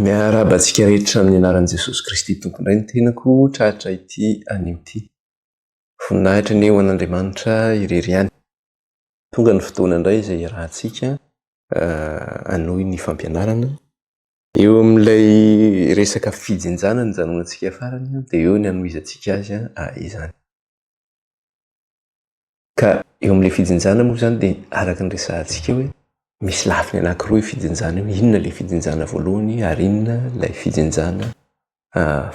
Miarahaba antsika rehetra amin'ny anaran'i Jesosy Kristy Tompo indray ny tenako tratra ity anio ity. Voninahitra anie ho an'Andriamanitra irery ihany. Tonga ny fotoana indray izay iarahantsika hanohy ny fampianarana. Eo amin'ilay resaka fijinjana nijanonantsika farany dia eo ny hanohizantsika azy izany. Ka eo amin'ilay fijinjana moa izany dia araka ny resahantsika hoe misy lafiny anankiroa io fijinjana io, inona ilay fijinjana voalohany ary inona ilay fijinjana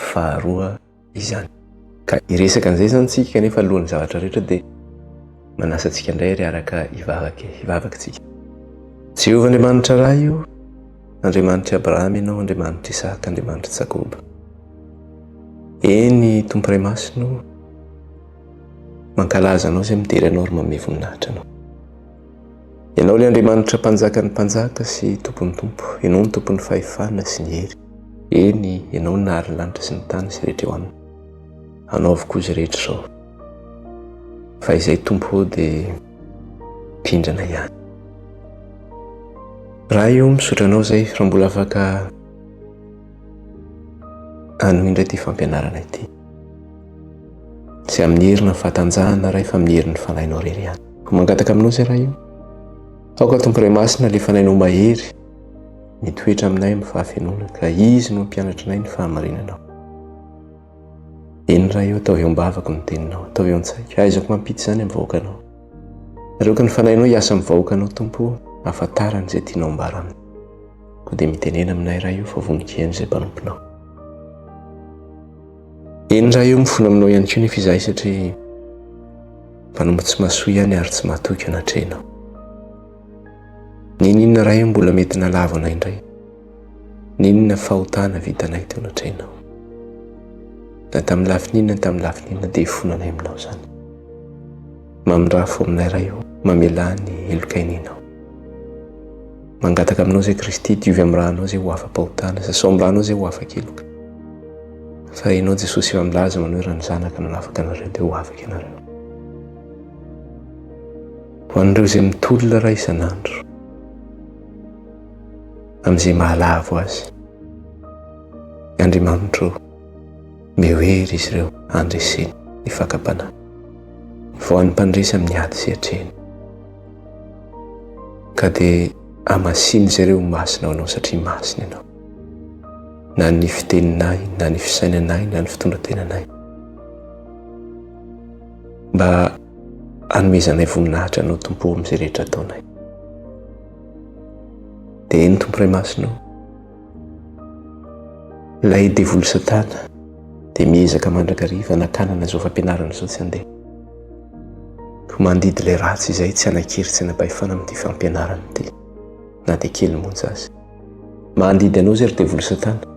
faharoa izany. Ka hiresaka an'izay izany tsika kanefa alohan'ny zavatra rehetra dia manasa antsika indray ary araka hivavaka e, hivavaka tsika. Jehovah Andriamanitra Ray o, Andriamanitr'i Abrahama ianao, Andriamanitr'i Isaka, Andriamanitr'i Jakoba. Eny Tompo Ray Masina o, Mankalaza Anao izay midera Anao ary manome voninahitra Anao. Ianao ilay Andriamanitra Mpanjakan'ny mpanjaka sy Tompon'ny tompo. Ianao no Tompon'ny fahefana sy ny hery. Eny, Ianao no nahary ny lanitra sy ny tany sy rehetra eo aminy. Anao avokoa izay rehetra izao. Fa izay Tompo ô dia mpindrana ihany. Ray ô, misaotra Anao izay raha mbola afaka hanohy indray ity fampianarana ity. Tsy amin'ny herina fahatanjahana Ray fa amin'ny herin'ny Fanahinao irery ihany. Koa mangataka aminao izay Ray o. Aoka Tompo Ray Masina ilay Fanahinao mahery mitoetra aminay amin'ny fahafenoana ka Izy no hampianatra anay ny fahamarinanao. Eny Ray o, ataovy eo am-bavako ny teninao, ataovy eo an-tsaiko, ahaizako mampita izany amin'ny vahoakanao. Ary aoka ny Fanahinao hiasa amin'ny vahoakanao Tompo o, hahafantarany izay tianao ambara aminy. Koa dia mitenena aminay Ray o fa vonon-kihaino izay mpanomponao. Eny raha eo mifona aminao ihany koa nefa izahay satria mpanompo tsy mahasoa ihany ary tsy mahatoky anatrehanao. N'inon'inona raha eo mbola mety nalavo anay indray. N'inona fahotana vitanay teo anatrehanao. Na tamin'ny lafiny inona na tamin'ny lafiny inona dia ifonanay aminao izany. Mamindrafo aminay Ray o, mamelà ny heloka inianao. Mangataka aminao izay Kristy, diovy amin'ny rànao izay ho afa-pahotana, sasao amin'ny rànao izay ho afa-keloka. Fa ianao Jesosy efa milaza manao hoe raha ny Zanaka no hanafaka anareo dia ho afaka ianareo. Ho an'ireo izay mitolona Ray isan'andro, amin'izay mahalavo azy, Andriamanitro, omeo hery izy ireo handreseny ny fakam-panahy. Voan'ny mpandresy amin'ny ady izay atrehiny. Ka dia hamasino izay ireo masina ho anao satria masina ianao. Na ny fiteninay, na ny fisainanay, na ny fitondran-tenanay. Mba hanomezanay voninahitra anao Tompo amin'izay rehetra ataonay. Dia eny Tompo Ray Masina o. Ilay devoly Satana dia miezaka mandrakariva hanakanana izao fampianarana izao tsy handeha. Koa mandidy ilay ratsy izay tsy hanan-kery tsy hanam-pahefana amin'ity fampianarana ity, na dia kely monja aza. Mandidy anao izay ry devoly Satana.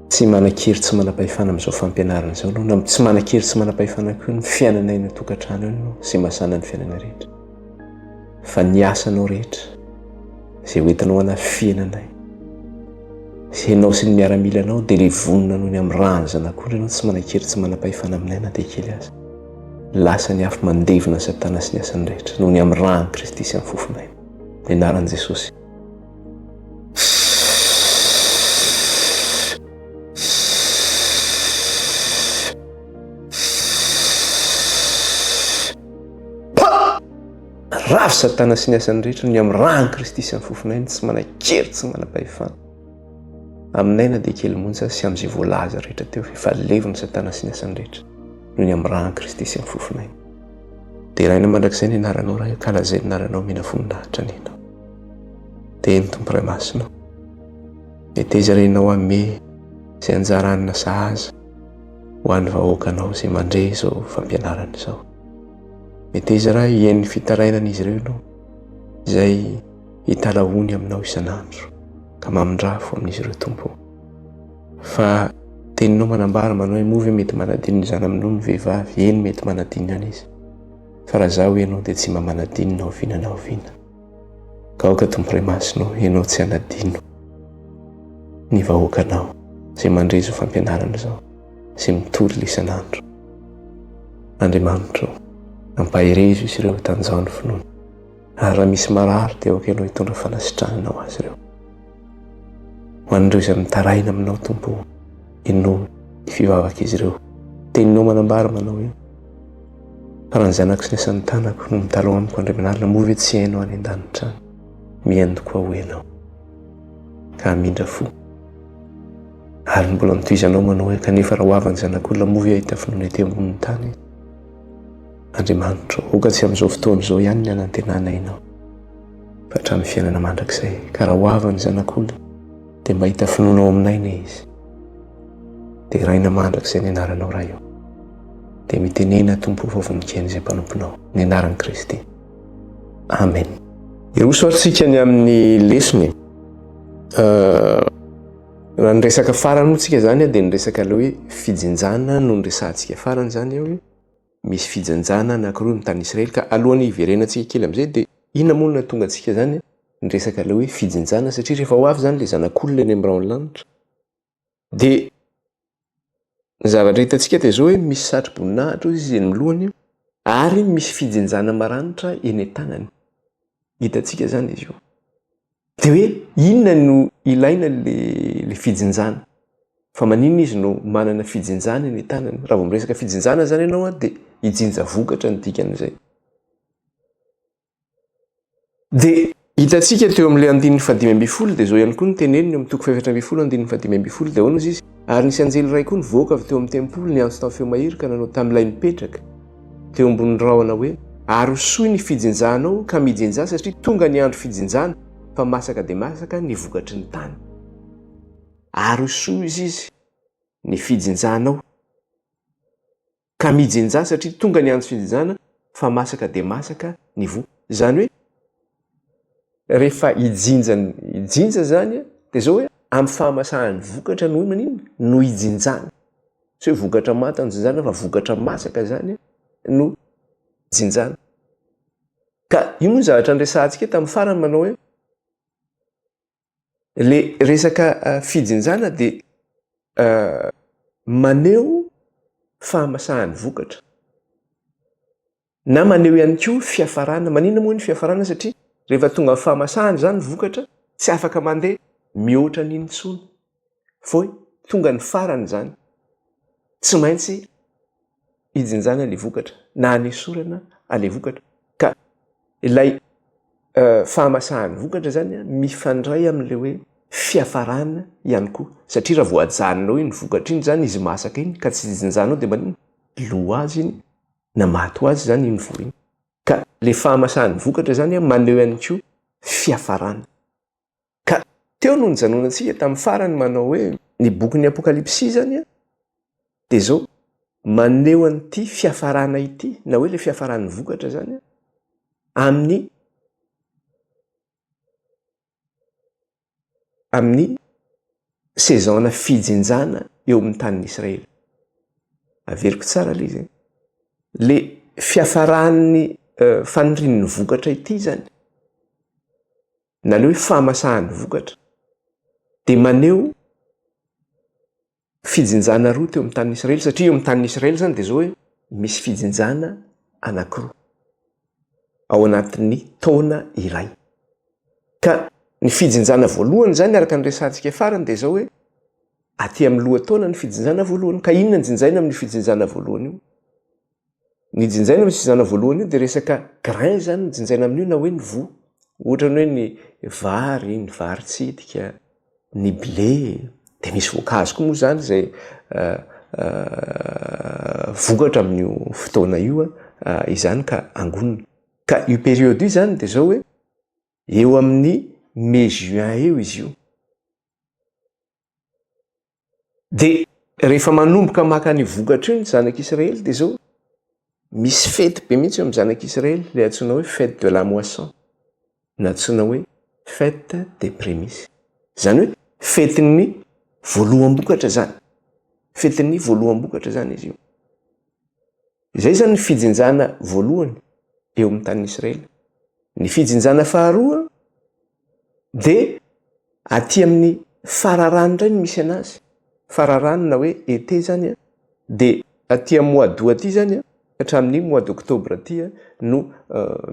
Tsy manan-kery tsy manam-pahefana amin'izao fampianarana izao anao, na tsy manan-kery tsy manam-pahefana koa ny fiainana eny an-tokantrano eny anao, izay mazàna ny fiainana rehetra. Fa ny asanao rehetra, izay hoentinao hanafihana anay, sy ianao sy ny miaramilanao dia levonina noho ny amin'ny ràn'ny Zanak'ondry ianao, tsy manan-kery tsy manam-pahefana aminay na dia kely aza. Lasa ny afo mandevona an'i Satana sy ny asany rehetra noho ny amin'ny ràn'i Kristy sy amin'ny fofon'aina. Ny anaran'i Jesosy. Ravo Satana sy ny asany rehetra noho ny amin'ny ràn'i Kristy sy amin'ny fofon'ainy, tsy manan-kery, tsy manam-pahefana. Aminay na dia kely monja sy amin'izay voalaza rehetra teo, efa levon'i Satana sy ny asany rehetra noho ny amin'ny ràn'i Kristy sy amin'ny fofon'ainy. Deraina mandrakizay ny anaranao Ray, ankalazaina ny anaranao, omena voninahitra anie Ianao. Dia eny Tompo Ray Masina, meteza re Ianao hanome izay anjara hanina sahaza ho an'ny vahoakanao izay mandre izao fampianarana izao. Meteza raha hihaino ny fitarainan'izy ireo ianao, izay hitalahoany aminao isan'andro, ka mamindrafo amin'izy ireo Tompo. Fa teninao manambara manao hoe moa ve mety manadino ny zanaminono ny vehivavy? Eny, mety manadino ihany izy. Fa raha izaho ianao dia tsy mba manadino na oviana na oviana. Ka aoka Tompo Ray Masina ô, ianao tsy hanadino ny vahoakanao izay mandre izao fampianarana izao. sy mitory isan'andro. Andriamanitra ô, ampaherezo izy ireo tanjaho ny finoany. Ary raha misy marary dia aoka ianao hitondra fanasitranana ho azy ireo. Ho an'ireo izay mitaraina aminao Tompo ô, henoy ny fivavak'izy ireo. Teninao manambara manao hoe, Fa raha ny zanako sy ny asan'ny tanako no mitalaho amiko Andriamanalina, moa ve tsy hainao any an-danitra any? Mihaino tokoa ho ianao, ka hamindra fo. Ary mbola notohizanao manao hoe, Kanefa raha ho avy ny Zanak'olona, moa ve hahita finoana ety ambonin'ny tany izy? Andriamanitro, aoka tsy amin'izao fotoana izao ihany ny hanantenana Ianao, fa hatramin'ny fiainana mandrakizay. Ka raha ho avy ny Zanak'olona, dia mba hahita finoana ao aminay anie Izy. Deraina mandrakizay ny anaranao Ray ô. Dia mitenena Tompo fa vonon-kena izay mpanomponao. Ny anaran'i Kristy. Amen. Hiroso ary tsika ny amin'ny lesona e. Raha ny resaka farany moa tsika zany dia ny resaka ilay hoe fijinjana no niresahantsika farany zany hoe misy fijinjana anankiroa amin'ny tany Israely ka alohan'ny hiverenantsika kely amin'izay dia inona moa no nahatonga antsika zany niresaka ilay hoe fijinjana satria rehefa ho avy zany ilay zanak'olona eny amin'ny rahon'ny lanitra Dia ny zavatra hitantsika dia izao hoe misy satroboninahitra hozy izy eny amin'ny lohany ary misy fijinjana maranitra eny an-tanany. Hitantsika izany izy io. Dia hoe inona no ilaina le le fijinjana? Fa maninona izy no manana fijinjana eny an-tanany? Raha vao miresaka fijinjana izany ianao dia hijinja vokatra ny dikan'izay. Dia hitantsika teo amin'ilay andininy fahadimy ambin'ny folo, dia izao ihany koa no teneniny eo amin'ny toko fahefatra ambin'ny folo andininy fahadimy ambin'ny folo, dia ahoana hozy izy? Ary nisy anjely iray koa nivoaka avy teo amin'ny tempoly niantso tamin'ny feo mahery ka nanao tamin'ilay nipetraka teo ambonin'ny rahona hoe, Arosoy ny fijinjanao ka mijinjà satria tonga ny andro fijinjana fa masaka dia masaka ny vokatry ny tany. Arosoy hozy izy ny fijinjanao. Ka mijinjà satria tonga ny andro fijinjana fa masaka dia masaka ny voa. Izany hoe rehefa hijinja hijinja izany dia izao hoe amin'ny fahamasahan'ny vokatra no maninona? No hijinjana. Tsy hoe vokatra manta no jinjana fa vokatra masaka izany no jinjana. Ka io moa ny zavatra niresahantsika tamin'ny farany manao hoe Le resaka fijinjana dia maneho fahamasahan'ny vokatra na maneho ihany koa fiafarana. Maninona moa ny fiafarana? Satria rehefa tonga amin'ny fahamasahana izany ny vokatra, tsy afaka mandeha mihoatra an'iny intsony fa hoe tonga ny farany izany. Tsy maintsy hijinjana ilay vokatra na hanesorana ilay vokatra ka ilay fahamasahan'ny vokatra zany mifandray amin'ilay hoe fiafarana ihany koa satria raha vao ajanonao iny vokatra iny zany izy masaka iny ka tsy jinjanao dia maninona? Lo azy iny na maty ho azy zany iny voa iny ka ilay fahamasahan'ny vokatra zany maneho ihany koa fiafarana. Ka teo no nijanonantsika tamin'ny farany manao hoe ny bokin'ny Apokalypsy izany dia izao, maneho an'ity fiafarana ity na hoe ilay fiafaran'ny vokatra izany amin'ny amin'ny saison-na fijinjana eo amin'ny tanin'i Israely. Averiko tsara ilay izy. Le fiafaran'ny fanirian'ny vokatra ity izany na le hoe fahamasahan'ny vokatra dia maneho fijinjana roa teo amin'ny tanin'i Israely satria eo amin'ny tanin'i Israely izany dia izao hoe misy fijinjana anankiroa ao anatin'ny taona iray. Ka ny fijinjana voalohany izany araka ny resahantsika farany dia izao hoe aty amin'ny lohataona ny fijinjana voalohany. Ka inona ny jinjaina amin'io fijinjana voalohany io? Ny jinjaina amin'ny fijinjana voalohany io dia resaka grain izany no jinjaina amin'io na hoe ny voa. Ohatra ny hoe ny vary, ny vary tsidika, ny blé, dia misy voankazo koa moa izany izay vokatra amin'io fotoana io izany ka angonina. Ka io période io izany dia izao hoe eo amin'ny mai juin eo izy io. Dia rehefa manomboka maka an'io vokatra io ny zanak'Israely dia izao, misy fety be mihitsy eo amin'ny zanak'Israely, ilay antsoina hoe fête de la moisson, na antsoina hoe fête des prémices. Izany hoe fetin'ny voaloham-bokatra izany, fetin'ny voaloham-bokatra izany izy io. Izay izany ny fijinjana voalohany eo amin'ny tanin'i Israely. Ny fijinjana faharoa dia aty amin'ny fararano indray no misy anazy. Fararano na hoe été izany an, dia aty amin'ny mois d'août aty izany an, hatramin'ny mois d'octobre aty no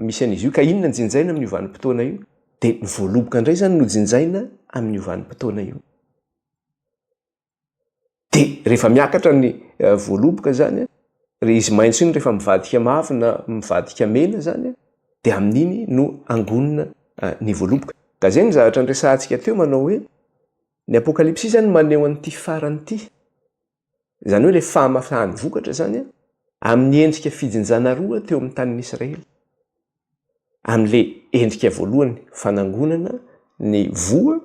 misy an'izy io. Ka inona no jinjaina amin'io vanim-potoana io? Dia ny voaloboka indray izany no jinjaina amin'io vanim-potoana io. Dia rehefa miakatra ny voaloboka izany, re izy maitso iny rehefa mivadika mavo na mivadika mena izany, dia amin'iny no angonina ny voaloboka. Ka izay no zavatra niresahantsika teo manao hoe ny apokalypsy izany maneho an'ity farany ity. Izany hoe ilay fahamafahan'ny vokatra izany amin'ny endrika fijinjana roa teo amin'ny tanin'i Israely. Amin'ilay endrika voalohany fanangonana ny voa,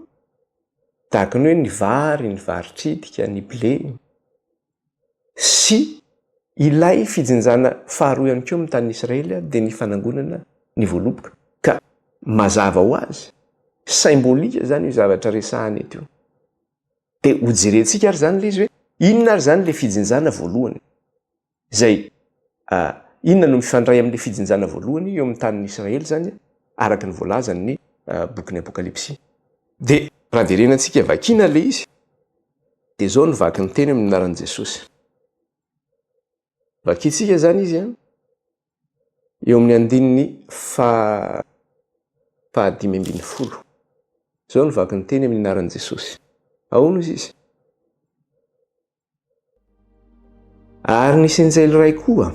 tahaka ny hoe ny vary, ny vary tritika, ny blé, sy ilay fijinjana faharoa ihany koa amin'ny tanin'i Israely dia ny fanangonana ny voaloboka. Ka mazava ho azy, symbolique izany io zavatra resahana eto io. Dia hojerentsika ary izany ilay izy hoe inona ary izany ilay fijinjana voalohany? Izay inona no mifandray amin'ilay fijinjana voalohany eo amin'ny tanin'i Israely izany araka ny voalazan'ny bokin'ny Apokalypsy. Dia raha verenantsika vakiana ilay izy dia izao no vaky ny teny amin'ny anaran'i Jesosy. Vakintsika izany izy an, eo amin'ny andininy faha 15. Izao no vaky ny teny amin'ny anaran'i Jesosy. Ahoana izy izy? Ary nisy anjely iray koa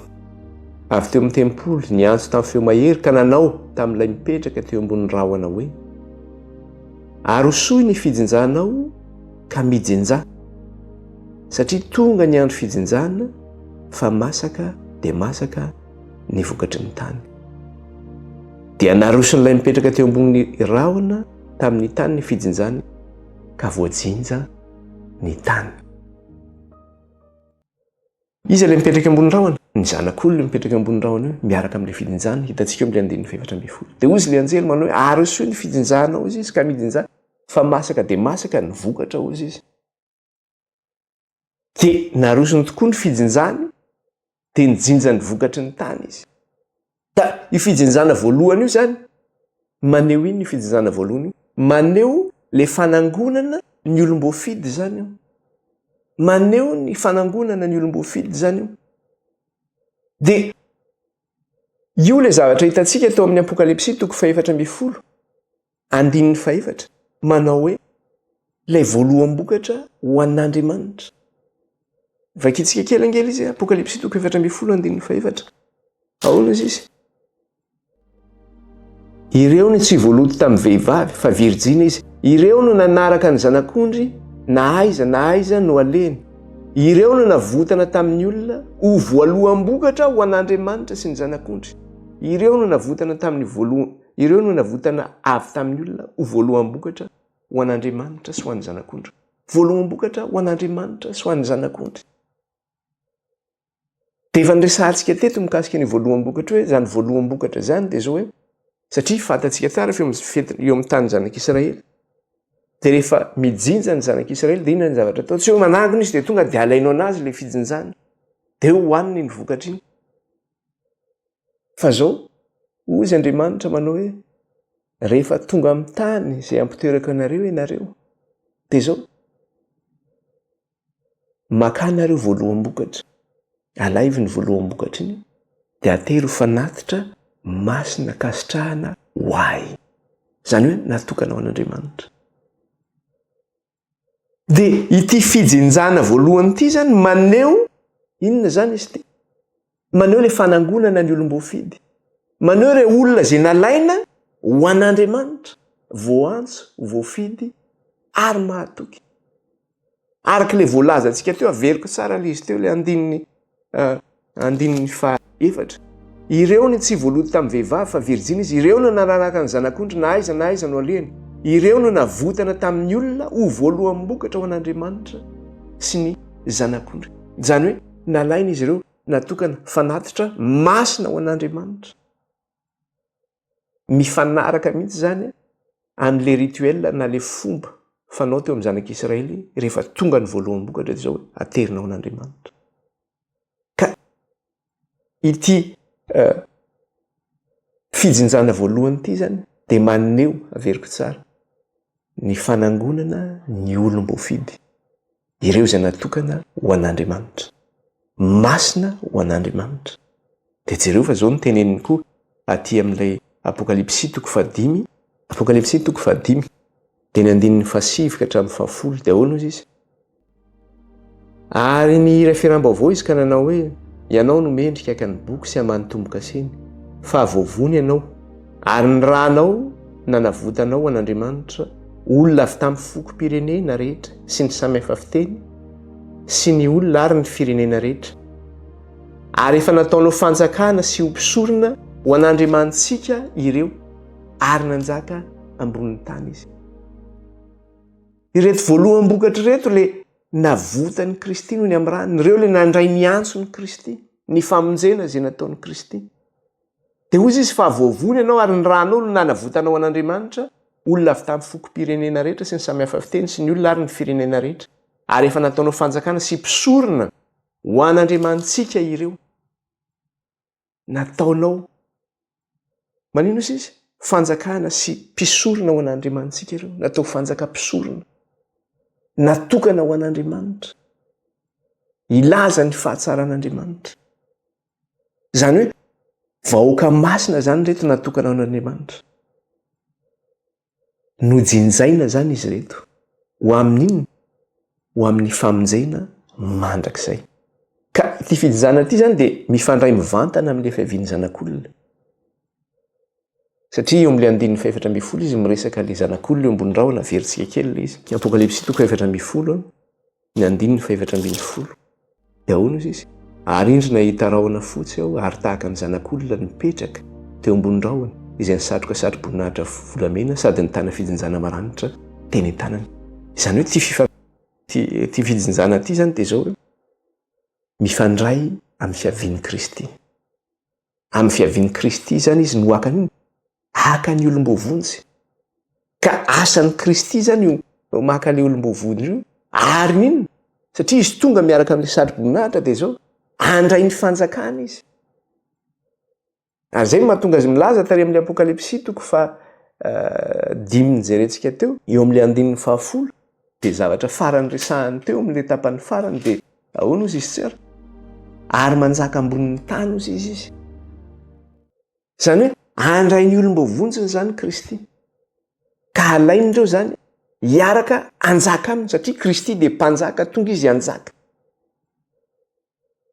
avy teo amin'ny tempoly niantso tamin'ny feo mahery ka nanao tamin'ilay mipetraka teo ambonin'ny rahona hoe, Arosoy ny fijinjanao ka mijinjà, satria tonga ny andro fijinjana fa masaka dia masaka ny vokatry ny tany. Dia naroson'ilay mipetraka teo ambonin'ny rahona tamin'ny tany ny fijinjany ka voajinja ny tany. Iza ilay mipetraka ambony rahona? Ny zanak'olona mipetraka ambony rahona io miaraka amin'ilay fijinjana hitantsika eo amin'ilay andininy faha-14. Dia hozy ilay anjely manao hoe arosoy ny fijinjana hozy izy ka mijinjà fa masaka dia masaka ny vokatra hozy izy. Dia narosony tokoa ny fijinjany dia nijinja ny vokatry ny tany izy. Ka io fijinjana voalohany io izany, maneho inona io fijinjana voalohany io? Maneho le fanangonana ny olom-boafidy izany io. Maneho ny fanangonana ny olom-boafidy izany io. Dia io le zavatra hitantsika tao amin'ny Apokalypsy toko fahefatra ambin'ny folo, andininy fahefatra, manao hoe ilay voaloham-bokatra ho an'Andriamanitra. Vakintsika kely ange ilay izy, Apokalypsy toko 14 andininy fahefatra. Ahoana izy izy? Ireo no tsy voaloto tamin'ny vehivavy fa virjina izy. Ireo no nanaraka ny zanak'ondry na aiza na aiza no alehany. Ireo no navotana tamin'ny olona ho voaloham-bokatra ho an'Andriamanitra sy ny zanak'ondry. Ireo no navotana tamin'ny voaloha Ireo no navotana avy tamin'ny olona ho voaloham-bokatra ho an'Andriamanitra sy ho an'ny Zanak'ondry. Voaloham-bokatra ho an'Andriamanitra sy ho an'ny Zanak'ondry. Dia efa niresahantsika teto mikasika ny voaloham-bokatra hoe izany voaloham-bokatra izany dia izao hoe satria fantatsika tsara fa eo amin'ny tany zanak'Israely dia rehefa mijinja ny zanak'Israely dia inona ny zavatra atao? Tsy hoe manangona izy dia tonga dia alainao anazy ilay fijinjana dia hohaniny iny vokatra iny. Fa zao, hozy Andriamanitra manao hoe, rehefa tonga amin'ny tany izay ampitoerako anareo ianareo, dia zao, makà nareo voaloham-bokatra, alaivo ny voaloham-bokatra iny, dia atero ho fanatitra masina ankasitrahana ho ahy. Izany hoe natokana ho an'Andriamanitra. Dia ity fijinjana voalohany ity izany maneho inona izany izy ity? Maneho ilay fanangonana ny olom-boafidy. Maneho ireo olona izay nalaina ho an'Andriamanitra, voantso, voafidy ary mahatoky. Araka ilay voalazantsika teo, averiko tsara ilay izy teo, ilay andininy Andininy fahaefatra. Ireo no tsy voaloto tamin'ny vehivavy fa virjiny izy, ireo no nanaraka ny Zanak'ondry na aiza na aiza no alehany, ireo no navotana tamin'ny olona ho voaloham-bokatra ho an'Andriamanitra sy ny Zanak'ondry. Izany hoe nalaina izy ireo, natokana fanatitra masina ho an'Andriamanitra. Mifanaraka mihitsy izany amin'ilay rituel na ilay fomba fanao teo amin'ny zanak'Israely rehefa tonga ny voaloham-bokatra dia izao hoe aterina ho an'Andriamanitra. Ka ity eh, fijinjana voalohany ity izany dia maneho, averiko tsara, ny fanangonana ny olom-boafidy, ireo izay natokana ho an'Andriamanitra, masina ho an'Andriamanitra. Dia jereo fa izao no teneniny koa aty amin'ilay Apokalypsy toko fahadimy, Apokalypsy toko fahadimy, dia ny andininy fahasivy ka hatramin'ny fahafolo, dia ahoana hozy izy? Ary nihira fihiram-baovao izy ka nanao hoe, Ianao no mendrika haka ny boky sy hamaha ny tombo-kaseny, fa voavono ianao, ary ny ranao nanavotanao ho an'Andriamanitra olona avy tamin'ny fokom-pirenena rehetra sy ny samy hafa fiteny sy ny olona ary ny firenena rehetra. Ary efa nataonao fanjakana sy ho mpisorona ho an'Andriamanitsika ireo, ary nanjaka ambonin'ny tany izy. Ireto voaloham-bokatra ireto le navotan'i Kristy noho ny amin'ny rany, ireo le nandray ny antson'i Kristy, ny famonjena izay nataon'i Kristy. Dia hoy izy fa voavono ianao ary ny ranao no nanavotanao an'Andriamanitra, olona avy tamin'ny fokom-pirenena rehetra sy ny samy hafa fiteny sy ny olona ary ny firenena rehetra. Ary efa nataonao fanjakana sy mpisorona ho an'Andriamanitsika ireo. Nataonao Manino izy izy? Fanjakana sy mpisorona ho an'Andriamanitsika ireo. Natao fanjaka mpisorona. Natokana ho an'Andriamanitra. Hilaza ny fahatsaran'Andriamanitra. Izany hoe vahoaka masina izany ireto natokana ho an'Andriamanitra. Nojinjaina izany izy ireto ho amin'ny inona? Ho amin'ny famonjena mandrakizay. Ka ity fijinjana ity izany dia mifandray mivantana amin'ilay fiavian'ny Zanak'olona. Satria eo amin'ilay andininy fahefatra ambin'ny folo izy miresaka ilay Zanak'olona eo ambony rahona, averintsika kely ilay izy. Apokalypsy toko 14. Ny andininy fahefatra ambin'ny folo. Dia ahoana hozy izy? Ary indro nahita rahona fotsy aho, ary tahaka ny zanak'olona nipetraka teo ambony rahona, izay nisatroka satroboninahitra volamena sady nitana fijinjana maranitra teny an-tanany. Izany hoe ity fifa- ity, ity fijinjana ity izany dia izao hoe mifandray amin'ny fiavian'i Kristy. Amin'ny fiavian'i Kristy izany izy no haka an'inona? Haka ny olom-boavonjy. Ka asan'i Kristy izany io maka ilay olom-boavonjy io. Ary ny inona? Satria izy tonga miaraka amin'ilay satroboninahitra dia izao, handray ny fanjakana izy. Ary izay no mahatonga azy milaza tary amin'ny Apokalypsy toko faha dimy nijerentsika teo, eo amin'ilay andininy fahafolo, dia zavatra farany resahany teo amin'ilay tapany farany dia ahoana ozy izy tsy ary? Ary manjaka ambonin'ny tany ozy izy izy. Izany hoe handray ny olom-boavonjiny izany Kristy. Ka halainy ireo izany hiaraka hanjaka aminy satria Kristy dia mpanjaka tonga izy hanjaka.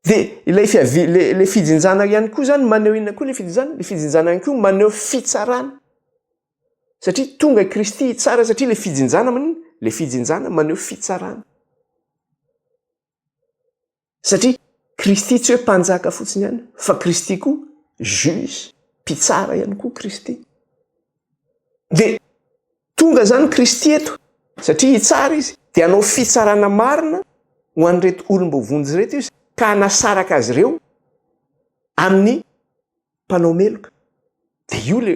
Dia ilay fiavi ilay ilay fijinjana ihany koa izany maneho inona koa ilay fijinjana? Ilay fijinjana ihany koa maneho fitsarana. Satria tonga i Kristy hitsara satria ilay fijinjana maninona? Ilay fijinjana maneho fitsarana. Satria Kristy tsy hoe mpanjaka fotsiny ihany fa Kristy koa juge, mpitsara ihany koa Kristy. Dia tonga izany Kristy eto satria hitsara izy dia hanao fitsarana marina ho an'ireto olom-boavonjy ireto izy ka hanasaraka azy ireo amin'ny mpanao meloka. Dia io le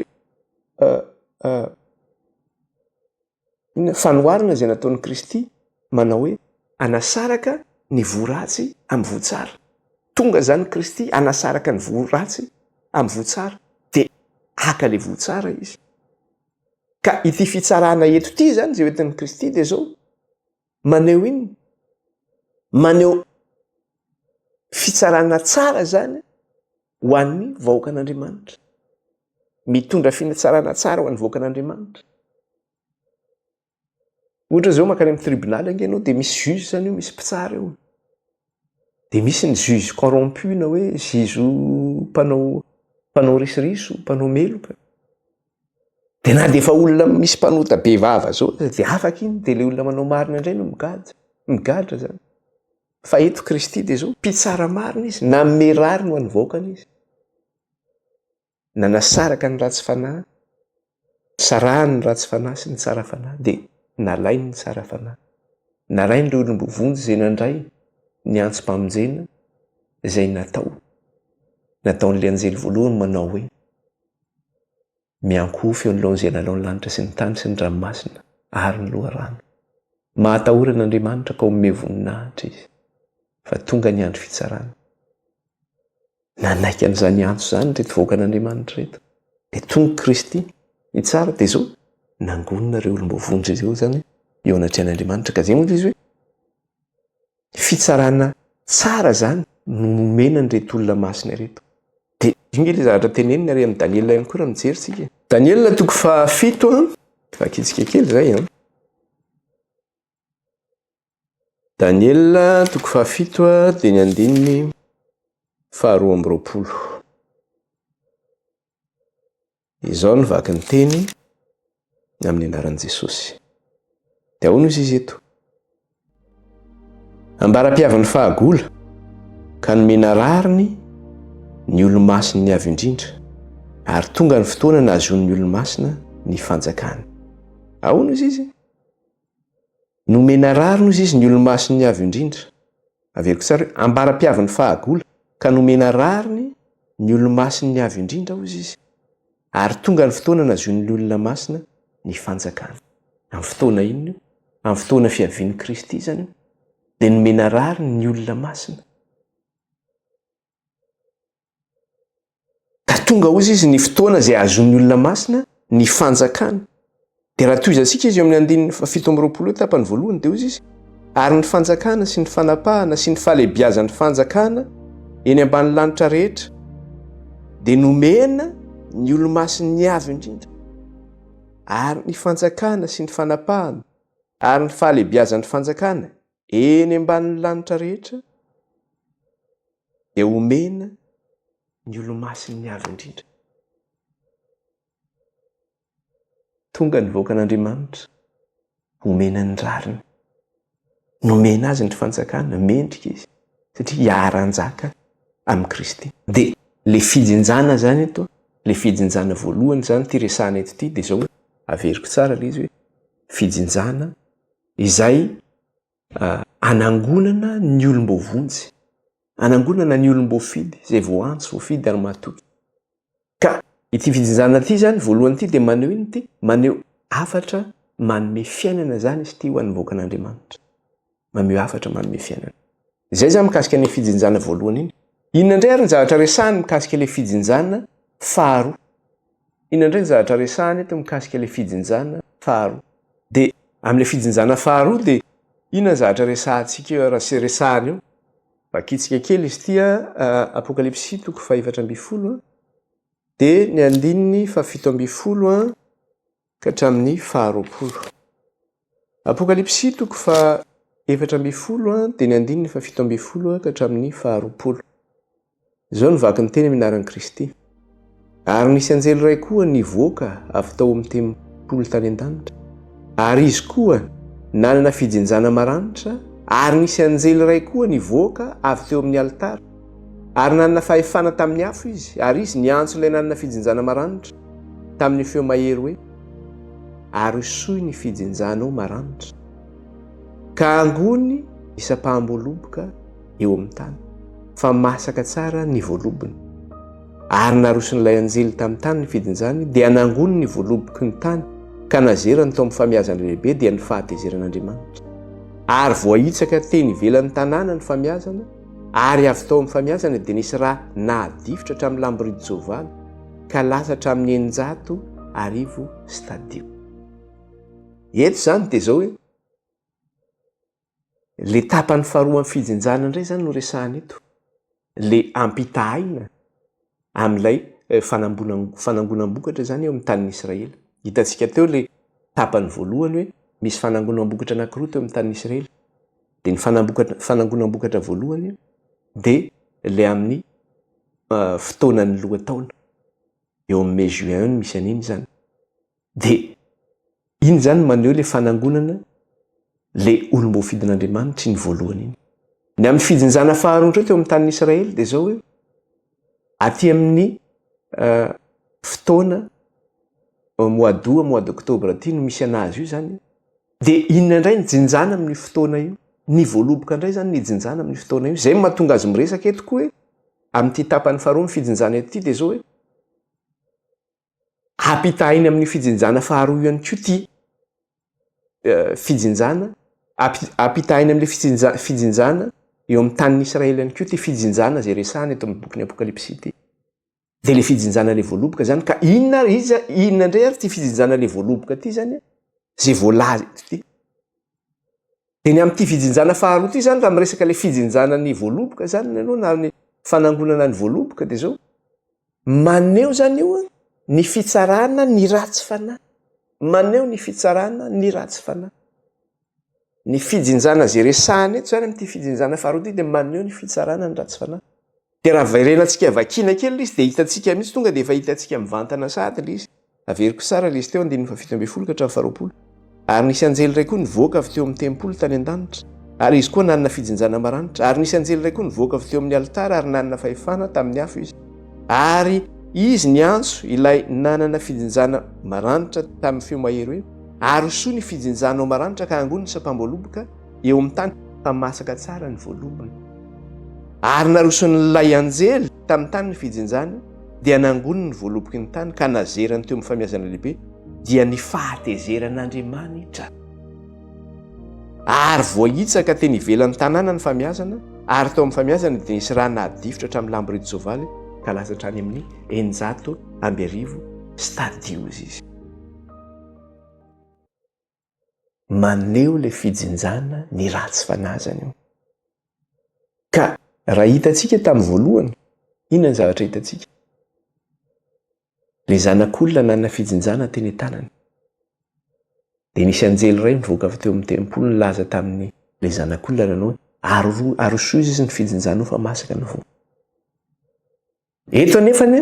inona fanoharana izay nataon'i Kristy manao hoe hanasaraka ny voa ratsy amin'ny voa tsara. Tonga izany Kristy hanasaraka ny voa ratsy amin'ny voa tsara dia haka ilay voa tsara izy. Ka ity fitsarana eto ity izany izay hoentin'i Kristy dia izao, maneho inona? Maneho fitsarana tsara izany ho an'ny vahoakan'Andriamanitra. Mitondra fitsarana tsara ho an'ny vahoakan'Andriamanitra. Ohatra zao mankany amin'ny tribunal ange ianao dia misy juge zany eo, misy mpitsara eo. Dia misy ny juge corrompu na hoe juge mpanao mpanao risoriso, mpanao meloka. Dia na dia efa olona misy mpanota be vava zao aza dia afaka iny, dia ilay olona manao marina indray no migadra, migadra zany. Fa eto Kristy dia zao, mpitsara marina izy, nanome rariny ho an'ny vahoakany izy. Nanasaraka ny ratsy fanahy, sarahany ny ratsy fanahy sy ny tsara fanahy, dia nalainy ny tsara fanahy. Nalainy ireo olom-boavonjy izay nandray ny antsom-pamonjena izay natao, nataon'ilay anjely voalohany manao hoe, Miankohofa eo anoloan'izay nanao ny lanitra sy ny tany sy ny ranomasina ary ny loharano. Mahatahora an'Andriamanitra ka omeo voninahitra Izy, fa tonga ny andro fitsarana. Nanaiky an'izany antso izany ireto vahoakan'Andriamanitra ireto. Dia tonga Kristy hitsara, dia izao, nangonina ireo olom-boavonjy ireo izany eo anatrehan'Andriamanitra. Ka izay moa ilay izy hoe, Fitsarana tsara izany no nomena an'ireto olona masina ireto. Dia io nge ilay zavatra tenenina ary amin'i Daniela ihany koa raha mijery tsika. Daniela toko fahafito an, vakintsika kely izay an. Daniela toko fahafito dia ny andininy faharoa amby roapolo. Izao no vaky ny teny amin'ny anaran'i Jesosy. Dia ahoana ozy izy eto? Ambara-piavin'ny fahagola ka nomena rariny ny olo-masin'ny Avo Indrindra, ary tonga ny fotoana nahazoan'ny olo-masina ny fanjakany. Ahoana ozy izy? Nomena rariny ozy izy ny olo-masin'ny Avo Indrindra. Averiko tsara hoe ambara-piavin'ny fahagola ka nomena rariny ny olo-masin'ny Avo Indrindra ozy izy, ary tonga ny fotoana nahazoan'ny olona masina ny fanjakana. Amin'ny fotoana inona io? Amin'ny fotoana fiavian'i Kristy izany io. Dia nomena rariny ny olona masina. Ka tonga hozy izy ny fotoana izay ahazoan'ny olona masina ny fanjakana. Dia raha tohizantsika izy eo amin'ny andininy 27 eo tapany voalohany dia hozy izy, ary ny fanjakana sy ny fanapahana sy ny fahalehibiazan'ny fanjakana eny ambany lanitra rehetra dia nomena ny olo-masin'ny Avo Indrindra. Ary ny fanjakana sy ny fanapahana ary ny fahalehibiazan'ny fanjakana eny ambanin'ny lanitra rehetra dia omena ny olo-masin'ny Avo Indrindra. Tonga ny vahoakan'Andriamanitra, omena ny rariny. Nomena azy ny fanjakana, mendrika izy satria hiara-hanjaka amin'i Kristy. Dia le fijinjana zany eto, le fijinjana voalohany zany ity resahana eto ity dia zao hoe, averiko tsara le izy hoe fijinjana izay anangonana ny olom-boavonjy, anangonana ny olom-boafidy izay voantso, voafidy ary mahatoky. Ka ity fijinjana ity zany, voalohany ity dia maneho inona ity? Maneho hafatra manome fiainana zany izy ity ho an'ny vahoakan'Andriamanitra. Maneho hafatra manome fiainana. Izay zany mikasika ny fijinjana voalohany iny. Inona indray ary ny zavatra resahiny mikasika ilay fijinjana faharoa? Inona indray ny zavatra resahiny eto mikasika ilay fijinjana faharoa? Dia amin'ilay fijinjana faharoa dia inona ny zavatra resahantsika eo raha resahiny eo? Vakintsika kely izy ity Apokalypsy toko fahefatra ambin'ny folo dia ny andininy fahafito ambin'ny folo ka hatramin'ny faharoapolo. Apokalypsy toko faha 14 dia ny andininy faha 17 ka hatramin'ny faha 20. Izao no vaky ny teny amin'ny anaran'i Kristy. Ary nisy anjely iray koa nivoaka avy tao amin'ny tempoly tany an-danitra, ary izy koa nanana fijinjana maranitra, ary nisy anjely iray koa nivoaka avy teo amin'ny alitara, ary nanana fahefana tamin'ny afo izy, ary izy niantso ilay nanana fijinjana maranitra tamin'ny feo mahery hoe, Arosoy ny fijinjanao maranitra, ka angony isam-paham-boaloboka eo amin'ny tany, fa masaka tsara ny voalobony. Ary naroson'ilay anjely tamin'ny tany ny fidinjany, dia nangony ny voaloboky ny tany, ka nazerany tao amin'ny famiazana lehibe, dia ny fahatezeran'Andriamanitra. Ary voahitsaka teny ivelan'ny tanàna ny famiazana, ary avy tao amin'ny famiazana dia nisy ra nahadifotra hatramin'ny lamboridin-tsoavaly, ka lasa hatramin'ny 1600 stadio. Eto izany dia izao hoe, Le tapany faharoa amin'ny fijinjana indray izany no resahana eto. Le ampitahaina amin'ilay fanangonam-bokatra izany eo amin'ny tanin'i Israely. Hitantsika teo le tapany voalohany hoe misy fanangonam-bokatra anankiroa teo amin'ny tanin'i Israely. Dia ny fanangonam-bokatra voalohany dia le amin'ny fotoanan'ny lohataona. Eo amin'ny mai juin eo no misy an'iny izany. Dia iny izany maneho ilay fanangonana ilay olom-boafidin'Andriamanitra iny voalohany iny. Ny amin'ny fijinjana faharoa indray teo amin'ny tanin'i Israely dia izao hoe aty amin'ny fotoana mois d'août, mois d'octobre aty no misy anazy io izany. Dia inona indray ny jinjana amin'io fotoana io? Ny voaloboka indray izany ny jinjana amin'io fotoana io. Izay no mahatonga azy miresaka eto koa hoe amin'ity tapany faharoa ny fijinjana eto ity dia izao hoe Ampitahainy amin'io fijinjana faharoa io ihany koa ity fijinjana, ampitahainy amin'ilay fijinjana eo amin'ny tanin'i Israely ihany koa ity fijinjana izay resahana eto amin'ny bokin'ny Apokalypsy ity. Dia ilay fijinjana ilay voaloboka izany ka inona ary iza, inona indray ary ity fijinjana ilay voaloboka ity izany izay voalaza eto ity. Dia ny amin'ity fijinjana faharoa ity izany raha miresaka ilay fijinjana ny voaloboka izany ianao na ny fanangonana ny voaloboka dia izao, maneho izany io ny fitsarana ny ratsy fanahy, maneho ny fitsarana ny ratsy fanahy. Ny fijinjana izay resahana eto izany amin'ity fijinjana faharoa ity dia maneho ny fitsarana ny ratsy fanahy. Dia raha verenantsika vakiana kely ilay izy dia hitantsika mihitsy, tonga dia efa hitantsika mivantana sahady ilay izy. Averiko tsara ilay izy teo andininy faha-17 ka hatramin'ny faha-20. Ary nisy anjely iray koa nivoaka avy teo amin'ny tempoly tany an-danitra, ary izy koa nanana fijinjana maranitra. Ary nisy anjely iray koa nivoaka avy teo amin'ny alitara ary nanana fahefana tamin'ny afo izy. Ary izy niantso ilay nanana fijinjana maranitra tamin'ny feo mahery hoe, Arosoy ny fijinjanao maranitra ka angony ny sampam-boaloboka eo amin'ny tany fa masaka tsara ny voalobony. Ary naroson'ilay anjely tamin'ny tany ny fijinjany, dia nangoniny ny voaloboky ny tany ka nazerany teo amin'ny famiazana lehibe, dia ny fahatezeran'Andriamanitra. Ary voahitsaka teny ivelan'ny tanàna ny famiazana, ary tao amin'ny famiazana dia nisy rà nahadifotra hatramin'ny lamboridin-tsoavaly ka lasa hatrany amin'ny 1600 stadios izy. Maneho ilay fijinjana ny ratsy fanahy izany io. Ka raha hitantsika tamin'ny voalohany, inona ny zavatra hitantsika? Ilay zanak'olona nanana fijinjana teny an-tanany. Dia nisy anjely iray nivoaka avy teo amin'ny tempoly nilaza tamin'ny ilay zanak'olona nanao hoe, Arosoy arosoy izy ny fijinjanao fa masaka ny voa. Eto anefany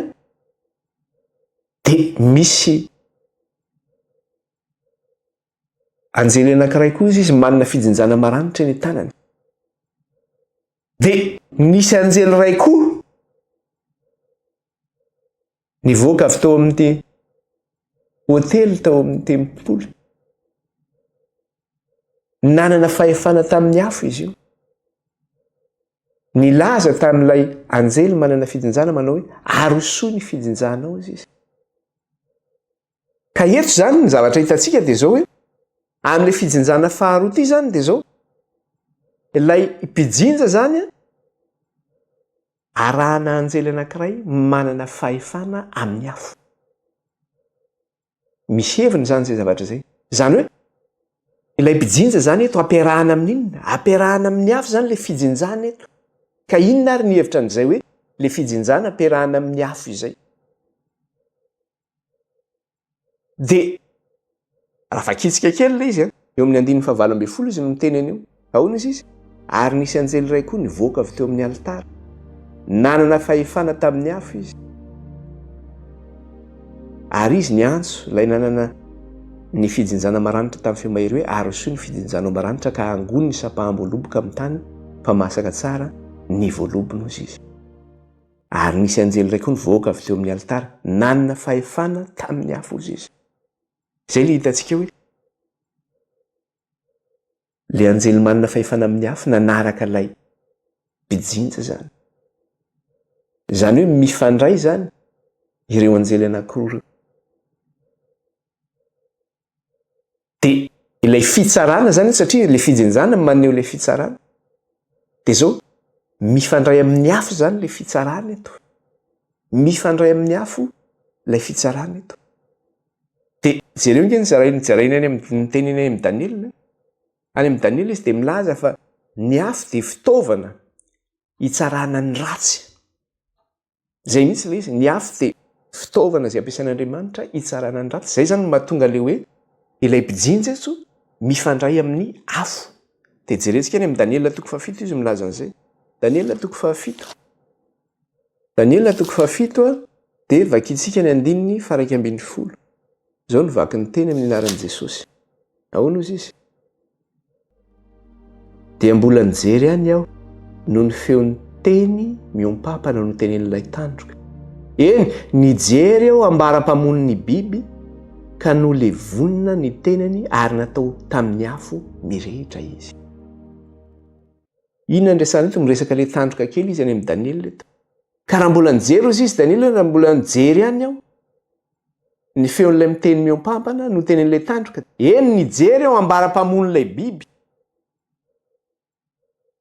dia misy anjely anankiray koa izy, izy manana fijinjana maranitra eny an-tanany. Dia nisy anjely iray koa nivoaka avy tao amin'ny hotely tao amin'ny tempoly. Nanana fahefana tamin'ny afo izy io. Nilaza tamin'ilay anjely manana fijinjana manao hoe, arosoy ny fijinjanao izy izy. Ka eto izany ny zavatra hitantsika dia izao hoe, amin'ilay fijinjana faharoa ity izany dia izao, ilay mpijinja izany arahana anjely anankiray manana fahefana amin'ny afo. Misy heviny izany izay zavatra izay. Izany hoe ilay mpijinja izany eto ampiarahana amin'ny inona? Ampiarahana amin'ny afo izany ilay fijinjana eto. Ka inona ary ny hevitra an'izay hoe ilay fijinjana ampiarahana amin'ny afo izay? Dia raha vakintsika kely ilay izy, eo amin'ny andininy fahavalo ambin'ny folo izy no miteny an'io. Ahoana izy izy? Ary nisy anjely iray koa nivoaka avy teo amin'ny alitara. Nanana fahefana tamin'ny afo izy. Ary izy niantso ilay nanana ny fijinjana maranitra tamin'ny feo mahery hoe, Arosoy ny fijinjanao maranitra ka angony ny sampaham-boaloboka amin'ny tany fa masaka tsara ny voalobony, hozy izy. Ary nisy anjely iray koa nivoaka avy teo amin'ny alitara. Nanana fahefana tamin'ny afo, hozy izy. Izay ilay hitantsika hoe Ilay anjely manana fahefana amin'ny afo nanaraka ilay mpijinja izany. Izany hoe mifandray izany ireo anjely anankiroa ireo. Dia ilay fitsarana izany, satria ilay fijinjana maneho ilay fitsarana. Dia izao, mifandray amin'ny afo izany ilay fitsarana eto. Mifandray amin'ny afo ilay fitsarana eto. Dia jereo ange ny zarainy, jarainy any amin'ny, ny teniny any amin'i Daniela. Any amin'i Daniela izy dia milaza fa ny afo dia fitaovana hitsarana ny ratsy. Izay mihitsy ilay izy, ny afo dia fitaovana izay ampiasain'Andriamanitra hitsarana ny ratsy. Izay izany no mahatonga ilay hoe ilay mpijinja eto mifandray amin'ny afo. Dia jerentsika any amin'i Daniela toko fahafito izy milaza an'izay. Daniela toko fahafito. Daniela toko fahafito dia vakintsika ny andininy faha-iraika 11. Izao no vaky ny teny amin'ny anaran'i Jesosy. Ahoana hozy izy? Dia mbola nijery ihany aho noho ny feon'ny teny miompampana notenenin'ilay tandroka. Eny, nijery aho ambara-pamono ny biby ka nolevonina ny tenany ary natao tamin'ny afo mirehitra izy. Inona ny resahana eto? Miresaka ilay tandroka kely izy any amin'i Daniela eto. Ka raha mbola nijery hozy izy Daniela hoe raha mbola nijery ihany aho, ny feon'ilay miteny mihoampampana no tenenin'ilay tandroka. Eny, nijery aho ambara-pamono ilay biby,